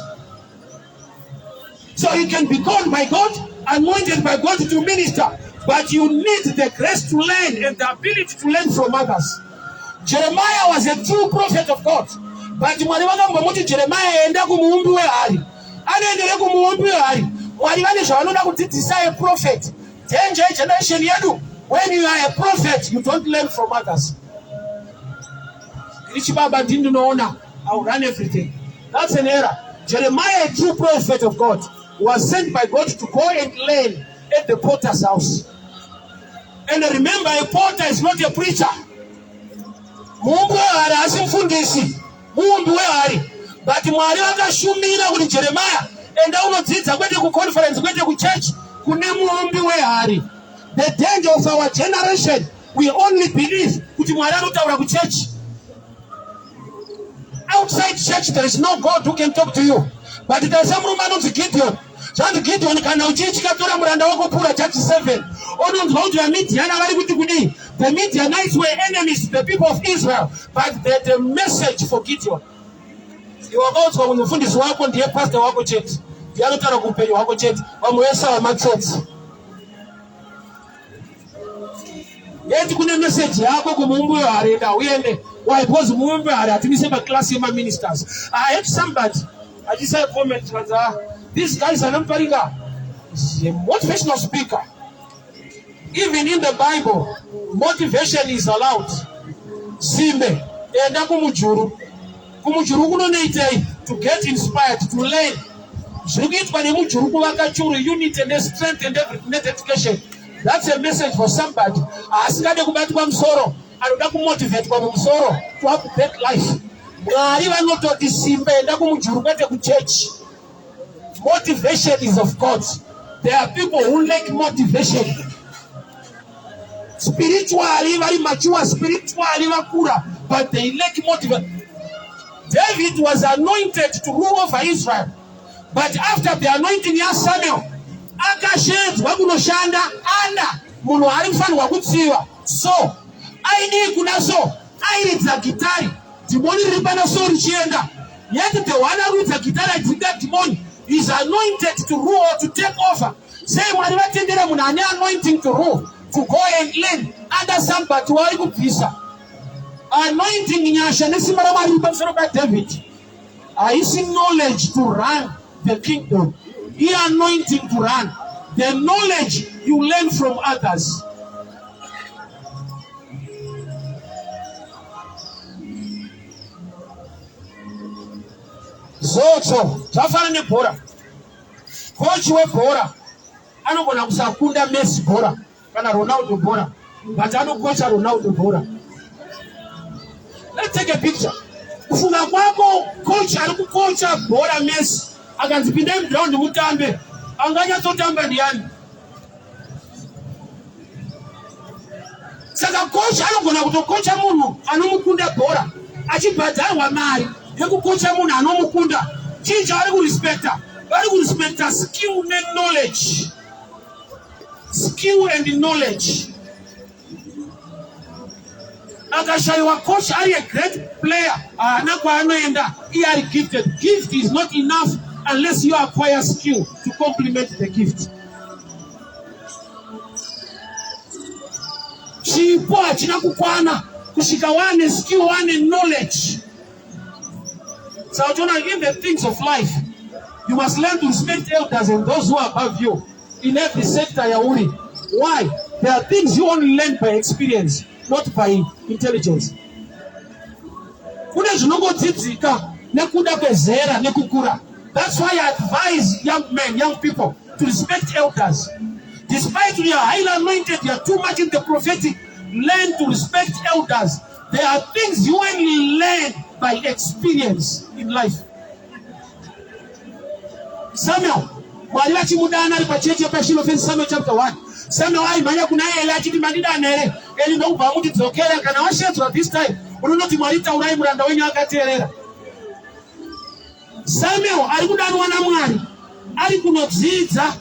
So you can be called by God, anointed by God to minister, but you need the grace to learn and the ability to learn from others. Jeremiah was a true prophet of God, but Mwari vakambomuti Jeremiah enda kumuumbi wehari. Anoendere kumuumbi wehari. Mwari vane zvavanoda kudzidzisa a prophet. Danger generation yedu, when you are a prophet, you don't learn from others. Ndiri chibaba ndini ndinoona, I will run everything. That's an error. Jeremiah, a true prophet of God, was sent by God to go and learn at the potter's house. And remember, a potter is not a preacher. Muumbi wehari haasi mufundisi, muumbi wehari. But Mwari vakashumira kuti Jeremiah, enda unodzidza kwete kuconference, kwete kuchurch, kune muumbi wehari. The danger of our generation, we only believe kuti Mwari anotaura kuchurch. Outside church there is no God who can talk to you. But there is murume anonzi Gideon. Zvanzi Gideon kana uchitya tora muranda wako pura church 7. Ononzwa kuti vaMidian vari kuti kudii? The Midianites were enemies to the people of Israel, but they had a message for Gideon. Iwe wakaudzwa kuti mufundisi wako ndiye pastor wako chete. Ndiye anotaura kuupenyu hwako chete. Vamwe vese ava matsotsi. Yeti kune message yako kumuumbi wehari enda uende. Why? Because muumbi wehari hatimise maclass yemaministers. I had somebody achisa comment vanzi ah, these guys anamuparinga is a motivational speaker. Even in the Bible, motivation is allowed. Simbe, enda kumujuru. Kumujuru kunonoitei? To get inspired, to learn. Zviri kuitwa nemujuru kuvaka churu, unity and strength and everything, and education. That's a message for somebody. Asingade kubatwa musoro. anoda kumotivetwa mumusoro to update life. Mwari vanototi simba enda kumujuru kwete kuchechi. Motivation is of God. There are people who lack motivation. Spiritually vari mature, spiritually vakura, but they lack motivation. David was anointed to rule over Israel. But after the anointing yaSamuel, akashedzwa kunoshanda ana munhu ari kufanirwa kutsiva. So, aidii kuna so? Airidza gitari, dhimoni riri pana so richienda. Yet the one aridza gitari aidzinga dhimoni is anointed to rule or to take over. Sei Mwari vatendera munhu ane anointing to rule to go and learn under somebody waari kubvisa anointing nyasha nesimba raMwari riri pamusoro paDavid. Haisi knowledge to run the kingdom, i-anointing to run the knowledge you learn from others. Zodzo zvafana nebhora. Kochi webhora anogona kusakunda Messi bhora kana Ronaldo bhora, but anokocha Ronaldo bhora. Let's take a picture. Kufunga kwako coach ari kukocha bhora Messi akanzi pindai muground mutambe, anganyatsotamba ndiani? Saka coach anogona kutokocha munhu anomukunda bhora achibhadharwa mari yekukocha munhu anomukunda. Chii chavari kurespecta? Vari kurespecta skill neknowledge. Skill and knowledge. Akashayiwa coach ari a great player, haana kwaanoenda, iye ari gifted. Gift is not enough unless you acquire skill to complement the gift. Chipo hachina kukwana kusvika wane skill, wane knowledge. So uchiona in the things of life you must learn to respect elders and those who are above you in every sector yauri. Why? There are things you only learn by experience, not by intelligence. Kune zvinongodzidzika nekuda kwezera nekukura. That's why I advise young men, young people to respect elders. Despite you are highly anointed, you are too much in the prophetic, learn to respect elders. There are things you only learn by experience in life. Samuel, Mwari vachimudana ari pachechi yepaShilo, First Samuel chapter 1. Samuel aimhanya kuna Eli achiti mandidana here? Eli ndokubva amuti dzokera, kana washedzwa this time unonoti Mwari taurai, muranda wenyu akateerera. Samuel ari kudanwa naMwari, ari kunodzidza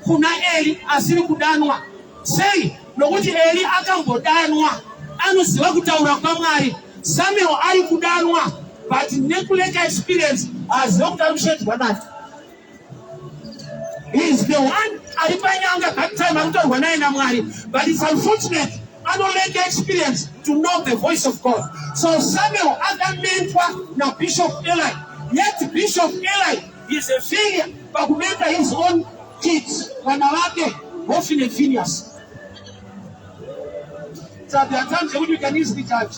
kuna Eli asiri kudanwa. Sei? Nokuti Eli akambodanwa, anoziva kutaura kwaMwari. Samuel ari kudanwa but nekuleka experience haaziva kuti ari kushedzwa nani. He is the one ari panyanga that time ari kutaurwa naye naMwari, but it's unfortunate anoleka experience to know the voice of God. So Samuel akamentwa naBishop Eli, yet Bishop Eli is a failure pakumenta his own kids, vana vake Hophni and Phineas. So there are times yekuti you can easily judge.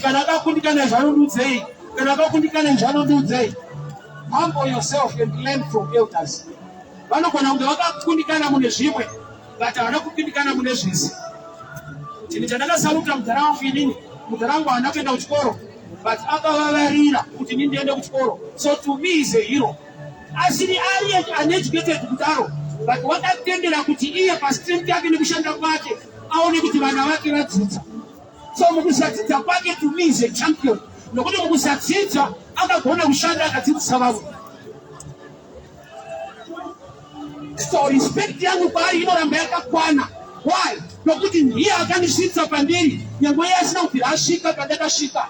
Kana akakundikana izvo anondiudzei, kana akakundikana izvo anondiudzei. Humble yourself and learn from elders. Vanogona kunge vakakundikana mune zvimwe, but havana kukundikana mune zvese. Chinhu chandakasaruta mudhara wangu inini, mudhara wangu haana kuenda kuchikoro, but akavavarira kuti ini ndiende kuchikoro. So to me is a hero. Asiri ari uneducated kudaro, but wakatendera kuti iye pastrength yake nekushanda kwake aone kuti vana vake vadzidza. So mukusadzidza kwake to me is a champion, nokuti mukusadzidza akagona kushanda akadzidzisa vamwe. So respect yangu kwaari inoramba yakakwana. Why? Nokuti ndiye akandisvitsa pandiri, nyangwe iye asina kubvira asvika pandakasvika.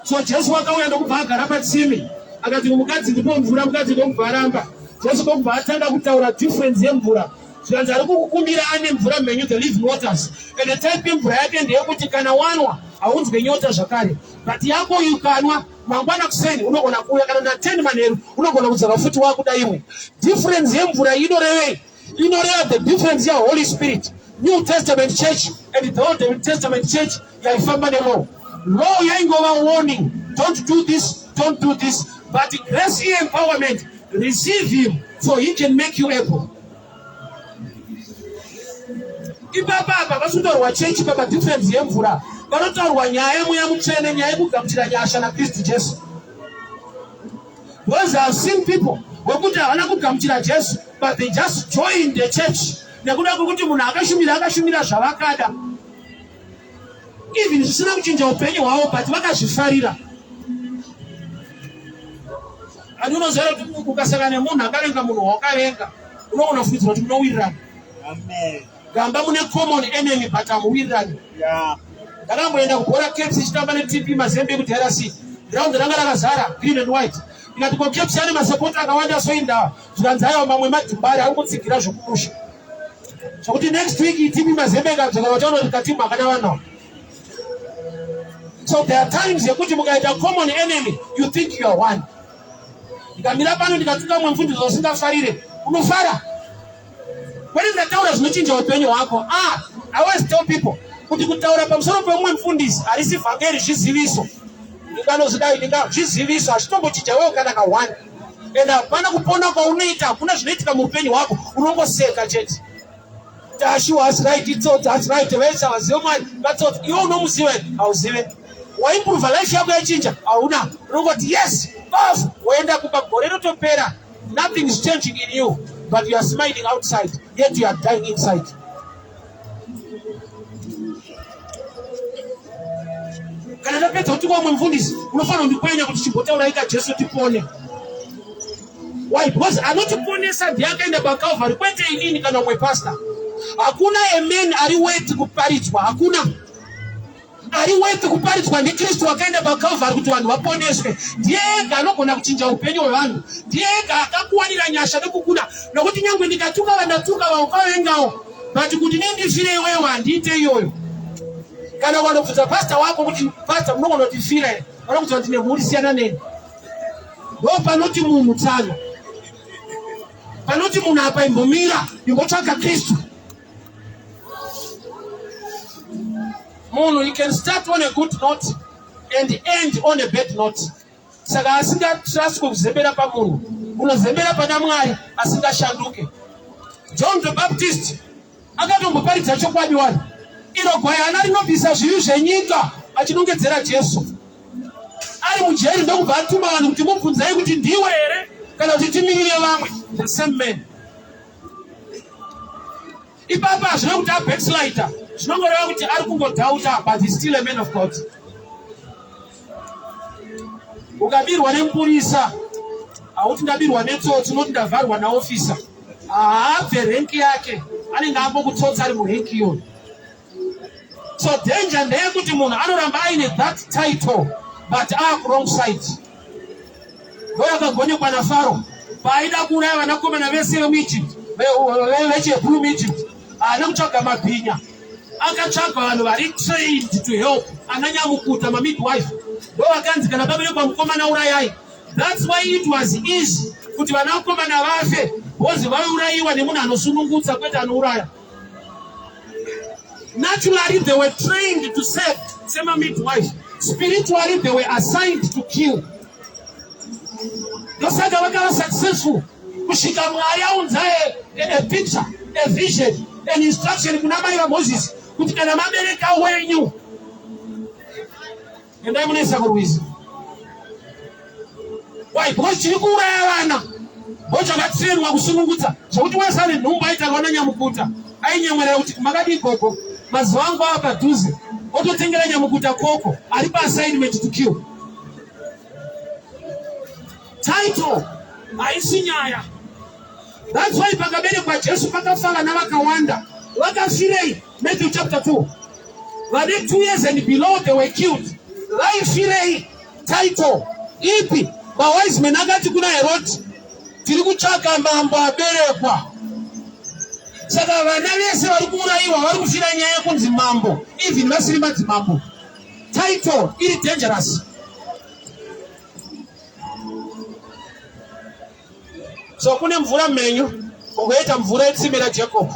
So Jesu wakauya ndokubva agara patsime, akati kumukadzi ndipo mvura, mukadzi ndokubva aramba. Jesu ndokubva atanga kutaura difference yemvura. Zvikanzi ari kukukumbira ane mvura mhenyu, the living waters. And the type yemvura yake ndeyekuti kana wanwa haunzwe nyota zvakare, but yako ukanwa mangwana kuseni unogona kuuya kana na 10 manheru unogona kudzoka futi wakuda imwe. Difference yemvura inorevei? Inoreva the difference ya Holy Spirit. New Testament church and the Old Testament church yaifamba nelaw. Law yaingova warning, don't do this, don't do this. But grace empowerment, receive him for he can make you able. Ipapa apa pasi chechi papa difference yemvura. Panotaurwa nyaya yemweya mutsvene, nyaya yekugamuchira nyasha naKristu Jesu. Because I've seen people wekuti havana kugamuchira Jesu, but they just joined the church nekuda kwekuti munhu akashumira akashumira zvavakada, even zvisina kuchinja upenyu hwavo, but vakazvifarira. Andi unoziva kuti ukasangana nemunhu akavenga munhu wawakavenga, unogona kufungidzira kuti munowirirana. Gamba mune common enemy, but hamuwirirani. Ndakamboenda kubhora, Caps ichitamba neTP Mazembe kuDRC. Ground ranga rakazara green and white. Ndikati, "Ko, Caps ane masapota akawanda soindawa?" Zvikanzi, "Aiwa, mamwe madhimbari ari kutsigira zvokumusha." Zvokuti next week TP Mazembe ikadzoka, vachaona kuti katimu hakana vanhu. So there are times yekuti mukaita common enemy, you think you are one. Ndikamira pano ndikatuka mumwe mufundisi usingafarire, unofara kwete ndataura zvinochinja upenyu hwako. Ah, I always tell people kuti kutaura pamusoro pemumwe mufundisi harisi vhangeri, zviziviso. Ndinganozvidai ndinga zviziviso hazvitombochinja wewo kana ka1, and hapana kupona kwaunoita, hakuna zvinoitika muupenyu hwako, unongoseka chete. Tashi was right, itsotsi, that's right, vese havazive Mwari vatsotsi. Iwe unomuziva, hauzive. Waimprova life yako yachinja? Hauna. Unongoti, "Yes, off," woenda kumba, gore rotopera, nothing is changing in you, but you are smiling outside, yet you are dying inside. Kana ndapedza kuti kwamwe mufundisi unofanira kundikwenya kuti chimbotauraika Jesu tipone. Why? Because anotiponesa ndiye akaenda paCalvary, kwete inini kana umwe pastor. Hakuna a man ari worth kuparidzwa, hakuna ari worth kuparidzwa. NdiKristu akaenda paCalvary kuti vanhu vaponeswe. Ndiye ega anogona kuchinja upenyu hwevanhu, ndiye ega akakuwanira nyasha nekukuda. Nokuti nyange ndikatuka vandatuka vaukavengawo, but kuti nii ndifire iwewo, handiite iyoyo. Kana ukanobvunza pasta wako kuti, "Pasta, munogona kutifira here?" vanokudza kuti, "Nemhuri, siyana neni." Ndo panoti munhu tsano, panoti munhu apa imbomira, imbotsvaga Kristu. Munhu, you can start on a good note and end on a bad note. Saka asingatrustwe kuzembera pamunhu, unozembera pana Mwari asingashanduke. John the Baptist akatomboparidza chokwadi wani, iro gwayana rinobvisa zvivi zvenyika, achinongedzera Jesu. Ari mujeri ndokubva atuma vanhu kuti, "Mubvunzai kuti ndiwe here kana kuti timirire vamwe." The same man. Ipapo hazvina kuti abackslider, zvinongoreva kuti ari kungodoubta, but he's still a man of God. Ukabirwa nemupurisa, hauti, "Ndabirwa netsotsi," unoti, "Ndavharwa naofisa." Haabve rank yake, anenge ambokutsotsa ari murank iyoyo. So danger ndeyekuti munhu anoramba aine that title but aakuwrong side. Ndo yakagonekwa naFaro paaida kuuraya vanakomana vese vemuEgypt, vechiHebrew muEgypt. Haana kutsvaga mabhinya, akatsvaga vanhu vari trained to help, ana nyamukuta, mamidwife. Ndo vakanzi, "Kana paberekwa mukomana, urayai." That's why it was easy kuti vanakomana vafe, because vaurayiwa nemunhu anosunungutsa, kwete anouraya. Naturally they were trained to serve semamidwife, spiritually they were assigned to kill. Ndosaka vakava successful kusvika Mwari aunza a picture, a vision, an instruction kuna mai vaMozisi kuti, "Kana mabereka wenyu, endai munoisa kurwizi." Why? Because chiri kuuraya vana ndo chakatrainwa kusunungutsa, zvokuti wese ane nhumbu aitarwa nanyamukuta ainyemwerera kuti, "Makadii gogo, mazuva angu ava padhuze." Ototengera nyamukuta koko ari paassignment to kill. Title haisi nyaya. That's why pakaberekwa Jesu pakafa vana vakawanda. Vakafirei? Matthew chapter 2, vane 2 years and below, they were killed. Vaifirei? Title ipi? Mawise men akati kuna Herodi, "Tiri kutsvaka mambo aberekwa." Saka vana vese vari kuurayiwa vari kufira nyaya yekunzi mambo, even vasiri madzimambo. Title iri dangerous. So kune mvura mhenyu, ungoita mvura yetsime raJacob.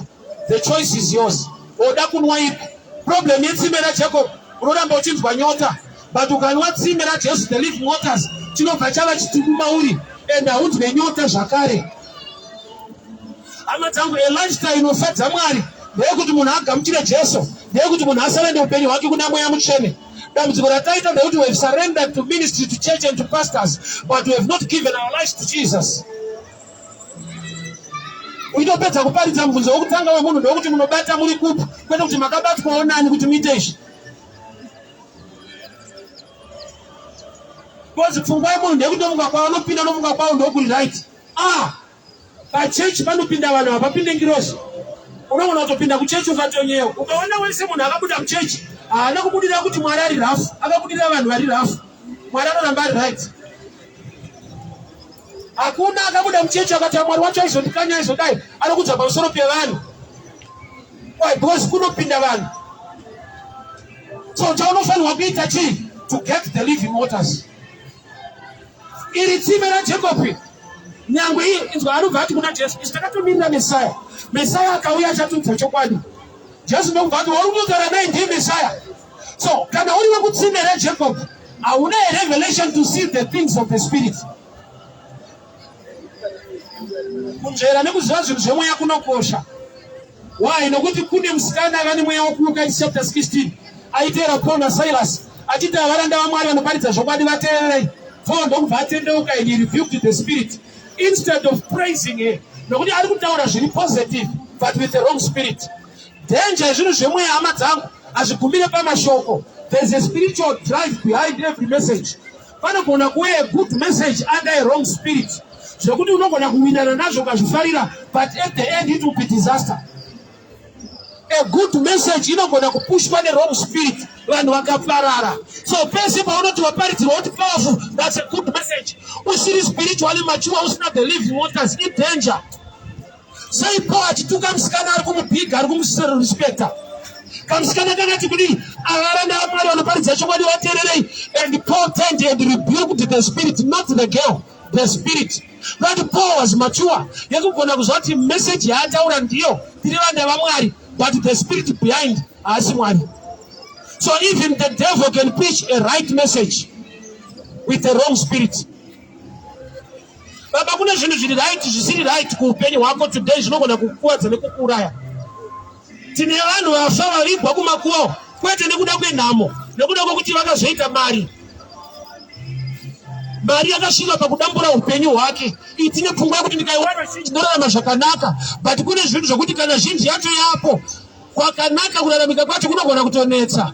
The choice is yours, oda kunwa ipi? Problem yetsime raJacob, unoramba uchinzwa nyota, but ukanwa tsime raJesu, the living waters, chinobva chava chitubu mauri and haunzwe nyota zvakare. Hama dzangu, a lifestyle inofadza Mwari. Ndeyekuti munhu agamuchire Jesu, ndeyekuti munhu asurrende upenyu hwake kuna Mweya Mutsvene. Dambudziko rataita ndekuti we have surrendered to ministry, to church and to pastors, but we have not given our lives to Jesus. Uchitopedza kuparidza mubvunzo wekutanga wemunhu ndewekuti munobata muri kupi, kwete kuti makabatwawo nani kuti muite izvi. Because pfungwa yemunhu ndeyekuti ndofunga kwaanopinda ndofunga kwawo ndokuri right. Ah, pachechi panopinda vanhu hapapinde ngirozi. Unogona kutopinda kuchechi ukatonyewa. Ukaona wese munhu akabuda muchechi haana kubudira kuti Mwari ari rafu, akabudira vanhu vari rafu. Mwari anoramba ari right. Hakuna akabuda muchechi akati Mwari wacho aizondikanya aizodai, anokudza pamusoro pevanhu. Why? Because kunopinda vanhu. So chaunofanirwa kuita chii? To get the living waters. Iri tsime raJacob nyangwe iye inzwa anobva ati kuna Jesu, isu takatomirira Mesaya. Mesaya akauya achatiudza chokwadi. Jesu ndokubva ati wauri kutotaura naye ndiye Mesaya. So kana uri wekutsime raJacob hauna a revelation to see the things of the spirit. Kunzvera nekuziva zvinhu zvemweya kunokosha. Why? Nokuti kune musikana ava nemweya wokuuka Acts chapter 16 aiteera Paul naSilas achiti avaranda vaMwari vanoparidza zvokwadi vateererei. Paul ndokubva atendeuka and he rebuked the spirit instead of praising her nokuti ari kutaura zviri positive but with the wrong spirit. Danger yezvinhu zvemweya hama dzangu hazvigumire pamashoko. There's a spiritual drive behind every message. Panogona kuve a good message under a wrong spirit zvekuti unogona kuwinana nazvo ukazvifarira but at the end it will be disaster. A good message inogona kupushwa newrong spirit vanhu vakaparara. So pese paunoti waparidzirwa kuti powerful, that's a good message. Usiri spiritually mature, usina the living waters, in danger. Sei Paul achituka musikana ari kumubhiga ari kumusirespecta? Kamusikana kakati kudii? Avaranda vaMwari vanoparidza chokwadi vateererei. And Paul turned and rebuked the spirit, not the girl, the spirit. But Paul was mature yekugona kuziva kuti message yaataura ndiyo tiri vana vaMwari, but the spirit behind haasi Mwari. So even the devil can preach a right message with the wrong spirit. Baba, kune zvinhu zviri right zvisiri right kuupenyu hwako today zvinogona kukuwadza nekukuuraya. Tine vanhu vafa vavigwa kumakuva kwete nekuda kwenhamo, nekuda kwekuti vakazoita mari. Mari yakasvika pakudambura upenyu hwake. Tine pfungwa yekuti ndikaiwana zhinji ndorarama zvakanaka, but kune zvinhu zvokuti kana zhinji yacho yapo kwakanaka kuraramika kwacho kunogona kutonetsa.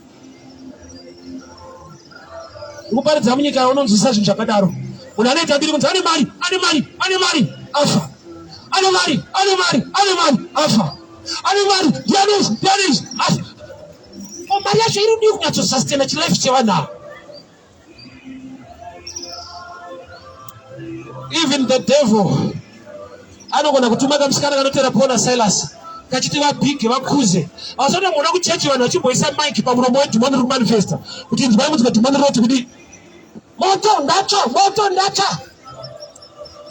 Kuparidza munyika unonzwisisa zvinhu zvakadaro. Munhu anoita mbiri kunzi ane mari, ane mari, ane mari, afa. Ane mari, ane mari, ane mari, afa. Ane mari, ndiani izvi, ndiani izvi, afa. Ko mari yacho iri kudii kunyatsosustaina chilife chevanhu ava? Even the devil anogona kutuma kamusikana kanotera Paul naSilas kachiti vabhige vakuze. Vazotomboona kuchechi vanhu vachimboisa mic pamuromo wedhimoni riri kumanifesta kuti inzwai munzwe dhimoni rinoti kudii. Moto ndatsva, moto ndatsva.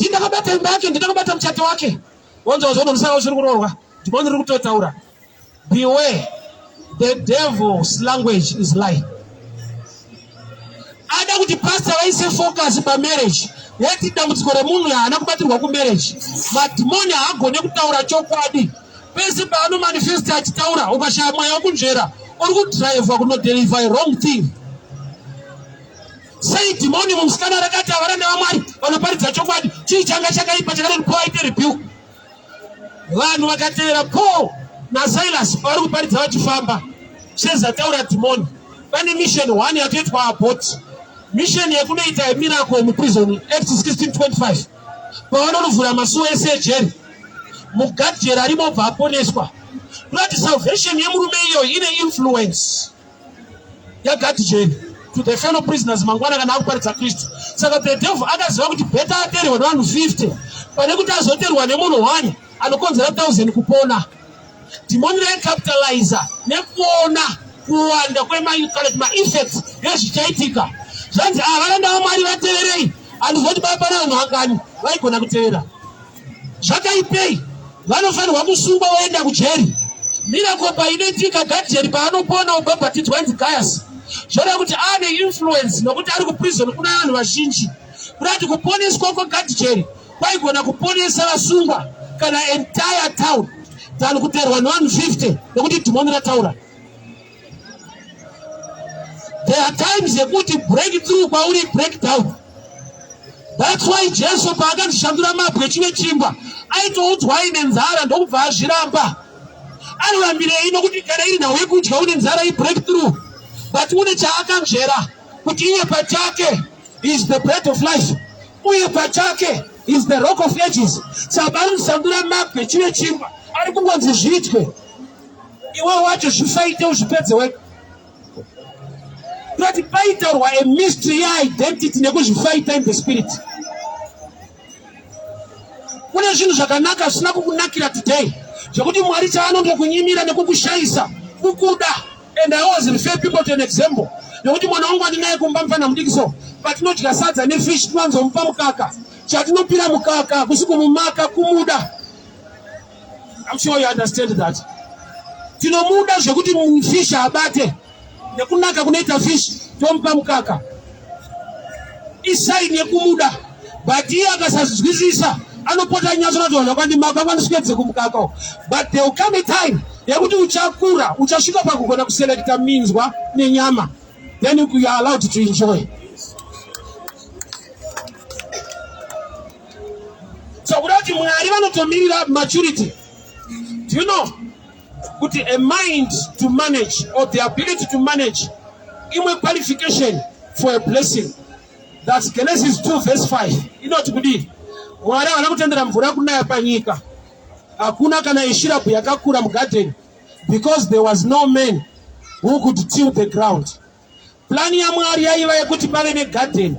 Ndakabata imba yake, ndakabata muchato wake. Wanzwa wazoona musana usiri kuroorwa. Dhimoni riri kutotaura. Beware, the devil's language is lie. Ada kuti pastor vaise focus pamarriage yeti dambudziko remunhu haana kubatirwa kumarriage. Madhimoni haagone kutaura chokwadi. Pese paanomanifesta achitaura, ukashaya mweya wekunzvera, uri kudhiraivhwa kunodeliver a wrong thing. Sei dhimoni mumusikana rakati avaranda vaMwari vanoparidza chokwadi, chii changa chakaipa chakadai Paul aite rebuke? Vanhu vakatevera Paul naSilas pavari kuparidza vachifamba sezvataura dhimoni. Pane mission one yatoitwa abort, mission yekunoita miracle muprison Acts 16:25 pavanonovhura masuo ese ejeri mugadhijeri arimo obva aponeswa. Kurati salvation yemurume iyoyo ine influence yagadhijeri to the fellow prisoners mangwana kana akuparidza Kristu. Saka the devil akaziva kuti better aterwe nevanhu 50 pane kuti azoterwa nemunhu one anokonzera 1000 kupona. Dhimoni raicapitalizer nekuona kuwanda kwemakaleti maeffects ezvichaitika. Zvanzi ava varanda vaMwari vateverei, handizoti baba pana vanhu vangani vaigona kutevera. Zvakaipei? Vanofanirwa kusungwa voenda kujeri. Miracle painoitika gadhijeri paanopona obhabhatidzwa inzi Gaius. Zvoreva kuti aane influence nokuti ari kuprison kuna vanhu vazhinji. Kuda kuti kuponeswa kwagadhijeri kwaigona kuponesa vasungwa kana entire town. Than kuteerwa nevanhu 50 nekuti dhimoni rataura. There are times yekuti breakthrough kwauri breakdown. That's why Jesu paakazvishandura mabwe chive chingwa aitoudzwa aine nzara ndokubva azviramba. Anorambirei nokuti kana iri nhau yekudya une nzara ibreakthrough but une chaakanzvera kuti iye pachake is the bread of life uye pachake is the rock of ages. Saka anoshandura mabwe chive chingwa ari kungonzi zviitwe iwe wacho zvisaite uzvipedze wega. Kuti paitaurwa a mystery yeidentity nekuzvifaita in the spirit. Kune zvinhu zvakanaka zvisina kukunakira today zvekuti Mwari chaanondokunyimira nekukushayisa kukuda. And I always refer people to an example nekuti mwana wangu andinaye kumba mufana mudiki so patinodya sadza nefish tinowanzomupa mukaka chatinopira mukaka kusi kumumaka kumuda. I'm sure you understand that. Tinomuda zvekuti fish abate nekunaka kunoita fish tomupa mukaka isaini yekumuda but iye akasazvinzwisisa anopota nyatso vanhu vakwandimaka vandiswedze kumukaka but there will come a time yekuti uchakura uchasvika pakugona kuselekta minzwa nenyama then you are allowed to enjoy. So kuda kuti Mwari vanotomirira maturity. Do you know kuti a mind to manage or the ability to manage imwe qualification for a blessing? That's Genesis 2 verse 5. Inoti kudii? Mwari havana kutendera mvura kunaya panyika. Hakuna kana ishirapu yakakura mugarden because there was no man who could till the ground. Plani yaMwari yaiva yekuti pave negarden.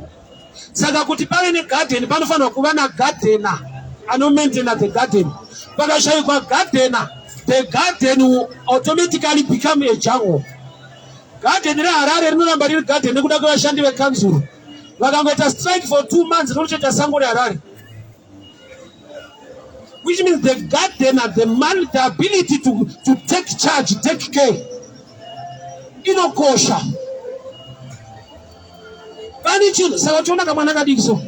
Saka kuti pave negarden panofanirwa kuva nagardener anomaintaina the garden. Pakashayikwa gardener, the garden will automatically become a jungle. Garden reHarare rinoramba riri garden nekuda kwevashandi vekanzuru. Vakangoita strike for 2 months rinotoita sango reHarare. Which means the gardener, the man, the ability to take charge, take care, inokosha. Pane chinhu saka uchiona kamwana kadiki so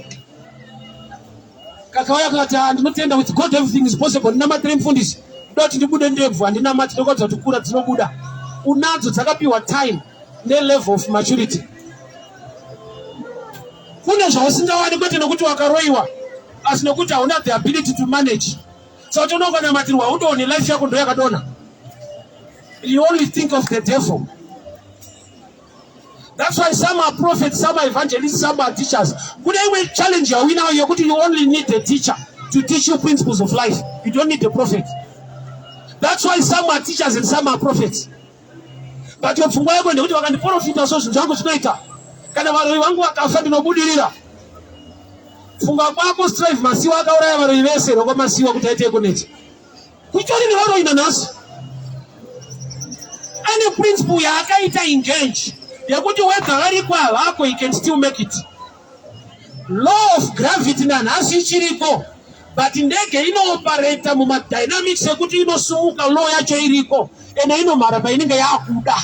kakauya kakati ah, ndinotenda with God everything is possible, ndinamatire mufundisi ndoda kuti ndibude ndebvu handinamati ndokwadza kuti kura dzinobuda unadzo dzakapiwa time nelevel of maturity. Kune zvausingawani kwete nokuti wakaroiwa asi nokuti hauna the ability to manage. So kuti unongonamatirwa haudoni, life yako ndo yakadona. You only think of the devil. That's why some are prophets, some are evangelists, some are teachers. Kune imwe challenge yauinayo yekuti you only need a teacher to teach you principles of life. You don't need a prophet. That's why some are teachers and some are prophets. But your pfungwa yako ndekuti vakandiprofita so zvinhu zvangu zvinoita. Kana varoyi vangu vakafa ndinobudirira. Funga kwako Strive Masiwa akauraya varoyi vese rokwa Masiwa kuti aite ekoneti. Kuchori nevaroyi nanhasi. Ane principle yaakaita engage yekuti whether variko havako he can still make it. Law of gravity nanhasi ichiriko but ndege inoopareta mumadynamics ekuti inosumuka law yacho iriko ende inomhara painenge yakuda.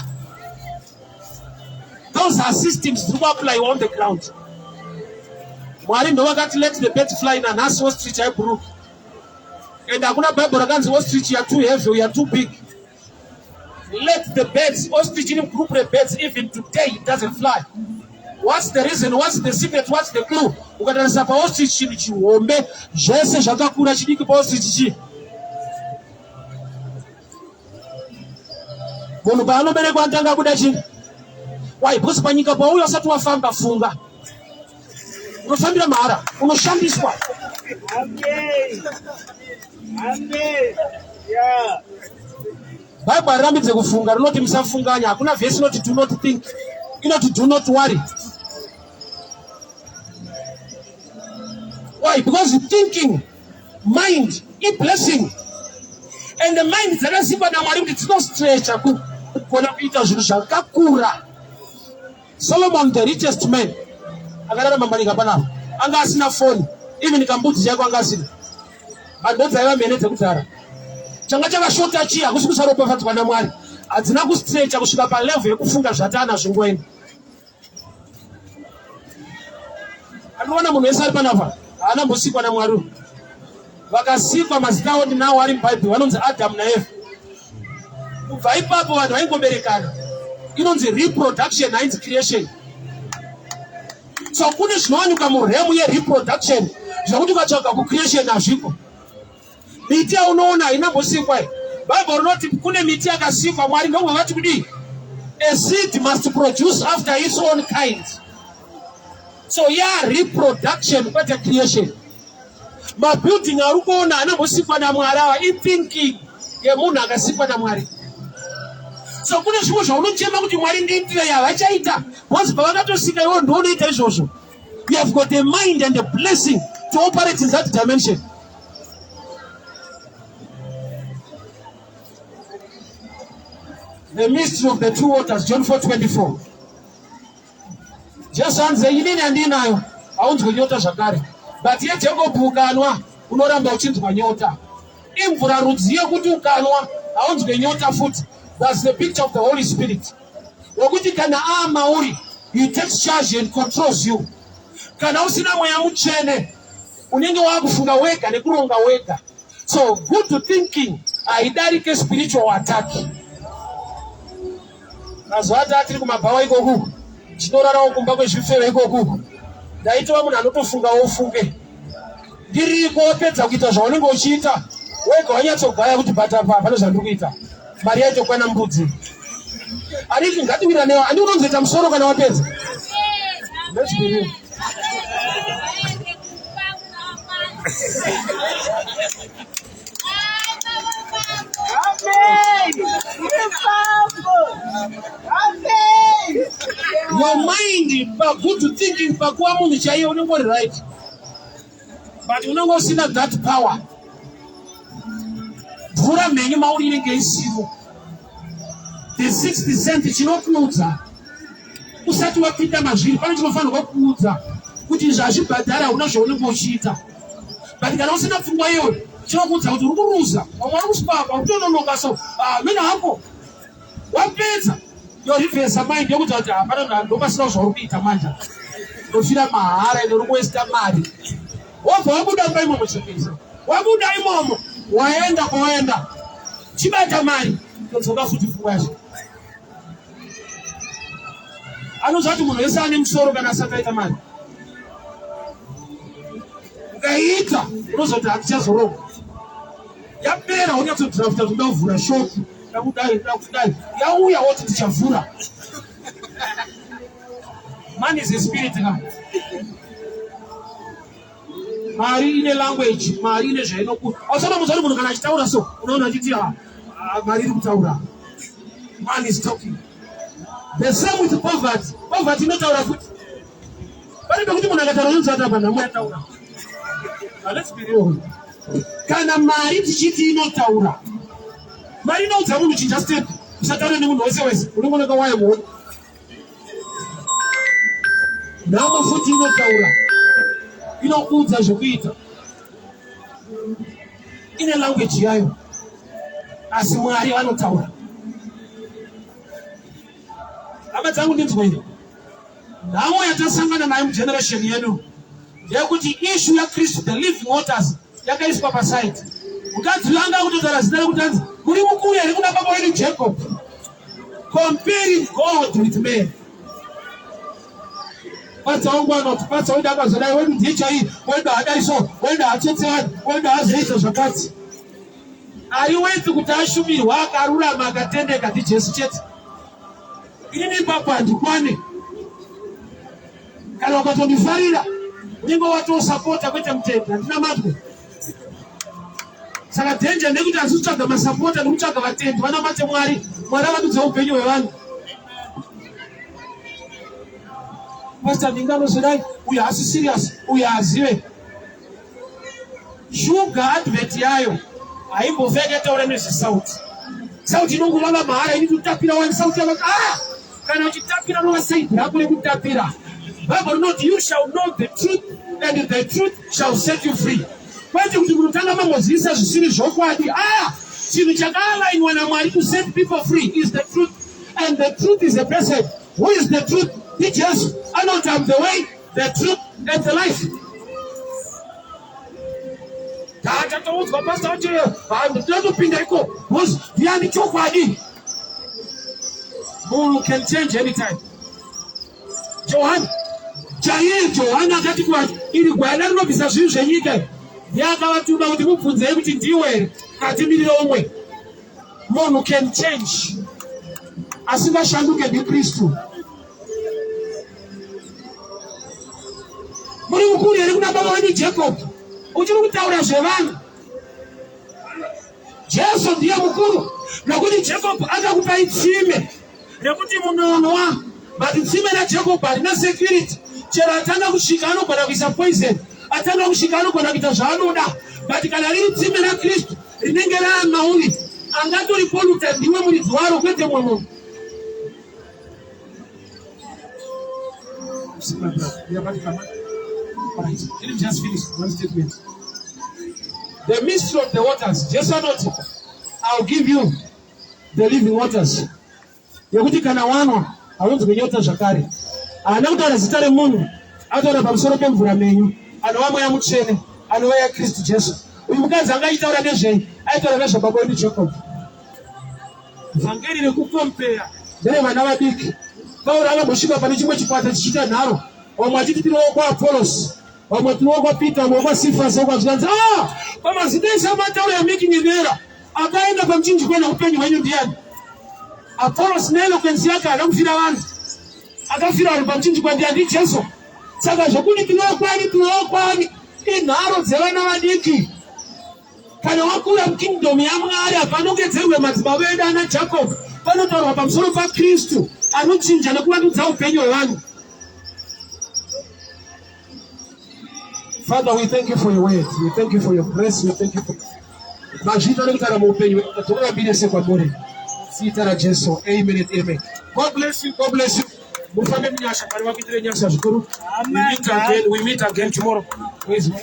Those are systems dziri kuapply on the ground. Mwari ndovakati let the birds fly nanhasi ostrich haibhuruki. And hakuna Bible rakanzi ostrich you are too heavy, you are too big. Let the birds, ostrich in group of birds, even today it doesn't fly. What's the reason? What's the secret? What's the clue? Ukatarisa paostrich chinhu chihombe zvese zvakakura chidiki paostrich chii? Munhu paanoberekwa anotanga kuda chii? Why? Because panyika pauya usati wafamba funga. Unofambira mahara, unoshandiswa. Amen. Amen. Yeah. Bible harirambidze kufunga, rinoti musafunganya. Hakuna vhesi inoti do not think, inoti do not worry. Why? Because thinking, mind, i blessing. And the mind dzakasikwa naMwari kuti dzinostretcha kugona kuita zvinhu zvakakura. Solomon the richest man akararama panyika panapa anga asina foni, even kambudzi chako anga asina. But dzaiva mhene dzekudhara. Changa chakashota chii? Hakusi kusaropafadzwa naMwari, hadzina kustretcha kusvika palevel yekufunga zvatana zvingoenda. Anoona munhu wese ari panapa haana mbosikwa naMwari. Vakasikwa mazita avo ndinawo ari muBhaibheri vanonzi Adamu naEvha. Kubva ipapo vanhu vaingoberekana. Inonzi reproduction hainzi creation. So kune zvinowanikwa muremu yereproduction zvekuti ukatsvaga kucreation hazviko. Miti yaunoona haina mbosikwa iyi. Bible rinoti kune miti yakasikwa Mwari ndobva vati kudii? A seed must produce after its own kind. So ya reproduction kwete creation. Mabuilding ari kuona haana mbosikwa naMwari awa ithinking yemunhu akasikwa naMwari. So kune zvimwe zvaunochema kuti Mwari ndiitire yavachaita because pavakatosika iwe ndounoita izvozvo. You have got a mind and a blessing to operate in that dimension. The mystery of the two waters, John 4:24. Jesu anzi inini andinayo haunzwe nyota zvakare. But ye Jacob ukanwa unoramba uchinzwa nyota. Imvura rudzi yekuti ukanwa haunzwe nyota futi. That's the picture of the Holy Spirit. Wekuti kana aa mauri he takes charge and controls you. Kana usina mweya mutsvene unenge wakufunga wega nekuronga wega. So good thinking haidarike spiritual attack. Mazuva ati atiri kumabhawa ikoku tinorarawo kumba kwezvifeve ikoku ndaitova munhu anotofunga wofunge ndiriko wapedza kuita zvaunenge uchiita wega wanyatsogaya kuti but apa pane zvandiri kuita mari yaitokwana mbudzi anditi ngatiwiranewo andi unonzoita musoro kana wapedza. Let's be real. Your mind pagood thinking pakuva munhu chaiye unenge uri right but unenge usina that power mvura mhenyu mauri inenge isimo the sixth cent chinokuudza usati wapinda mazviri pane chinofanirwa kuudza kuti izvi hazvibhadhara hauna zvaunenge uchiita but kana usina pfungwa iyoyo chinokuudza kuti uri kuruza vamwe vari kusipapa uri kutononoka so ah, mena hako wapedza yorivhesa mind yokuti kuti hapana ndopasina zvauri kuita manje ndofira mahara ende uri kuwesta mari wobva wabuda mba imomo chekeza wabuda imomo waenda kwawaenda chibata mari todzoka futi pfungwa yacho anoziva kuti munhu wese ane musoro kana asati aita mari ukaiita unozoti handichazoroga yapera wonyatsodrafta kuti ndakuvhura shopu ndakudai ndakudai yauya woti tichavhura money is a spirit ka mari ine language mari ine zvainoku ausana muzari munhu kana achitaura so unoona achiti ah, ah, mari iri kutaura money is talking the same with poverty poverty inotaura futi pane pekuti munhu akataura unonzi ati apa nhamo yataura ah, let's be real kana mari tichiti inotaura mari inoudza munhu chinja step usataura nemunhu wese wese unongoneka waye muone Nhamo futi inotaura, inokuudza zvekuita, ine language yayo, asi Mwari vanotaura. Hama dzangu ndinzwei, nhamo yatasangana nayo mugeneration yedu ndeyekuti issue yaKristu the living waters yakaiswa pasaidi. Mukadzi uyo anga akutotaura zita rekuti anzi muri mukuru here kuna baba wedu Jacob, comparing God with man. Pastor wangu anoti pastor wedu akazodai, wedu ndiye chaiye, wedu haadai so, wedu haatsotsi vanhu, wedu haazoita zvakati. Ari wetu kuti ashumirwa akarurama akatendeka ndiJesu chete. Inini ipapo handikwane. Kana ukatondifarira unenge watosapota kwete mutendi, handina matwe. Saka danger ndekuti asi kutsvaga masapota nekutsvaga vatendi vanamate Mwari, Mwari avandudze upenyu hwevanhu. Pastor Ndinga anozodai, uyu haasi serious, uyu haazive. Sugar advert yayo haimbofa yakataura nezvesauti. Sauti inongovava mahara ini kutapira wani sauti yava ah! Kana uchitapira rova side rako rekutapira. Bible rinoti you shall know the truth and the truth shall set you free. Kwete kuti munotanga mangozivisa zvisiri zvokwadi. Ah! Chinhu chakaalainwa naMwari to set people free is the truth and the truth is a person. Who is the truth? NdiJesu. Anoti I'm the way, the truth and the life. Akatoudzwa pastor kuti ndinotopinda iko because ndiyani chokwadi. Munhu can change anytime. Johani chaiye Johani akati kuvanhu iri gwayana rinobvisa zvivi zvenyika ndiye akavatuma kuti mubvunzei kuti ndiwe here atimirire umwe. Munhu can change asingashanduke ndiKristu. Muri mukuru here kuna baba wedu Jacob? Uchiri kutaura zvevanhu. Jesu ndiye mukuru nokuti Jacob akakupai tsime rekuti munonwa, but tsime raJacob harina security. Chero atanga kusvika anogona kuisa poison, atanga kusvika anogona kuita zvaanoda, but kana riri tsime raKristu rinenge raamauri, angatoripoluta ndiwe muridzi waro kwete mumwe munhu. Let me just finish one statement. The mystery of the waters. Jesu anoti, I'll give you the living waters. Yekuti kana wanwa haunzwi nyota zvakare. Haana kutaura zita remunhu, ataura pamusoro pemvura menyu, anova mweya mutsvene, anova yaKristu Jesu. Uyu mukadzi anga achitaura nezvei? Aitaura nezvababa wedu Jacob. Vhangeri rekukompeya nderevana vadiki. Pauro akambosvika pane chimwe chikwata chichiita nharo, vamwe vachiti tinowo kwaApolos, vamwe tinowo kwaPeter, vamwe kwaSifasi, vamwe zvikanzi ah, pamazita ese amataura yamaking an error. Akaenda pamuchinjikwa neupenyu hwenyu ndiani? Apolos neeloquence yake haana kufira vanhu, akafira vanhu pamuchinjikwa ndiani? NdiJesu. Saka zvokuti tinowo kwani, tinowo kwani inharo dzevana vadiki. Kana wakura mukingdom yaMwari hapanongedzerwe madzibaba edu ana Jacob, panotaurwa pamusoro paKristu anochinja nekuvandudza upenyu hwevanhu. Father, we thank you for your word. We thank you for your grace. We thank you for mazviita nekutaura muupenyu hwedu. Tinokumbira sekwamuri. Zita raJesu. Amen and amen. God bless you. God bless you. Mufambe munyasha. Mwari vakuitire nyasha zvikuru. We meet again. We meet again tomorrow. Praise God.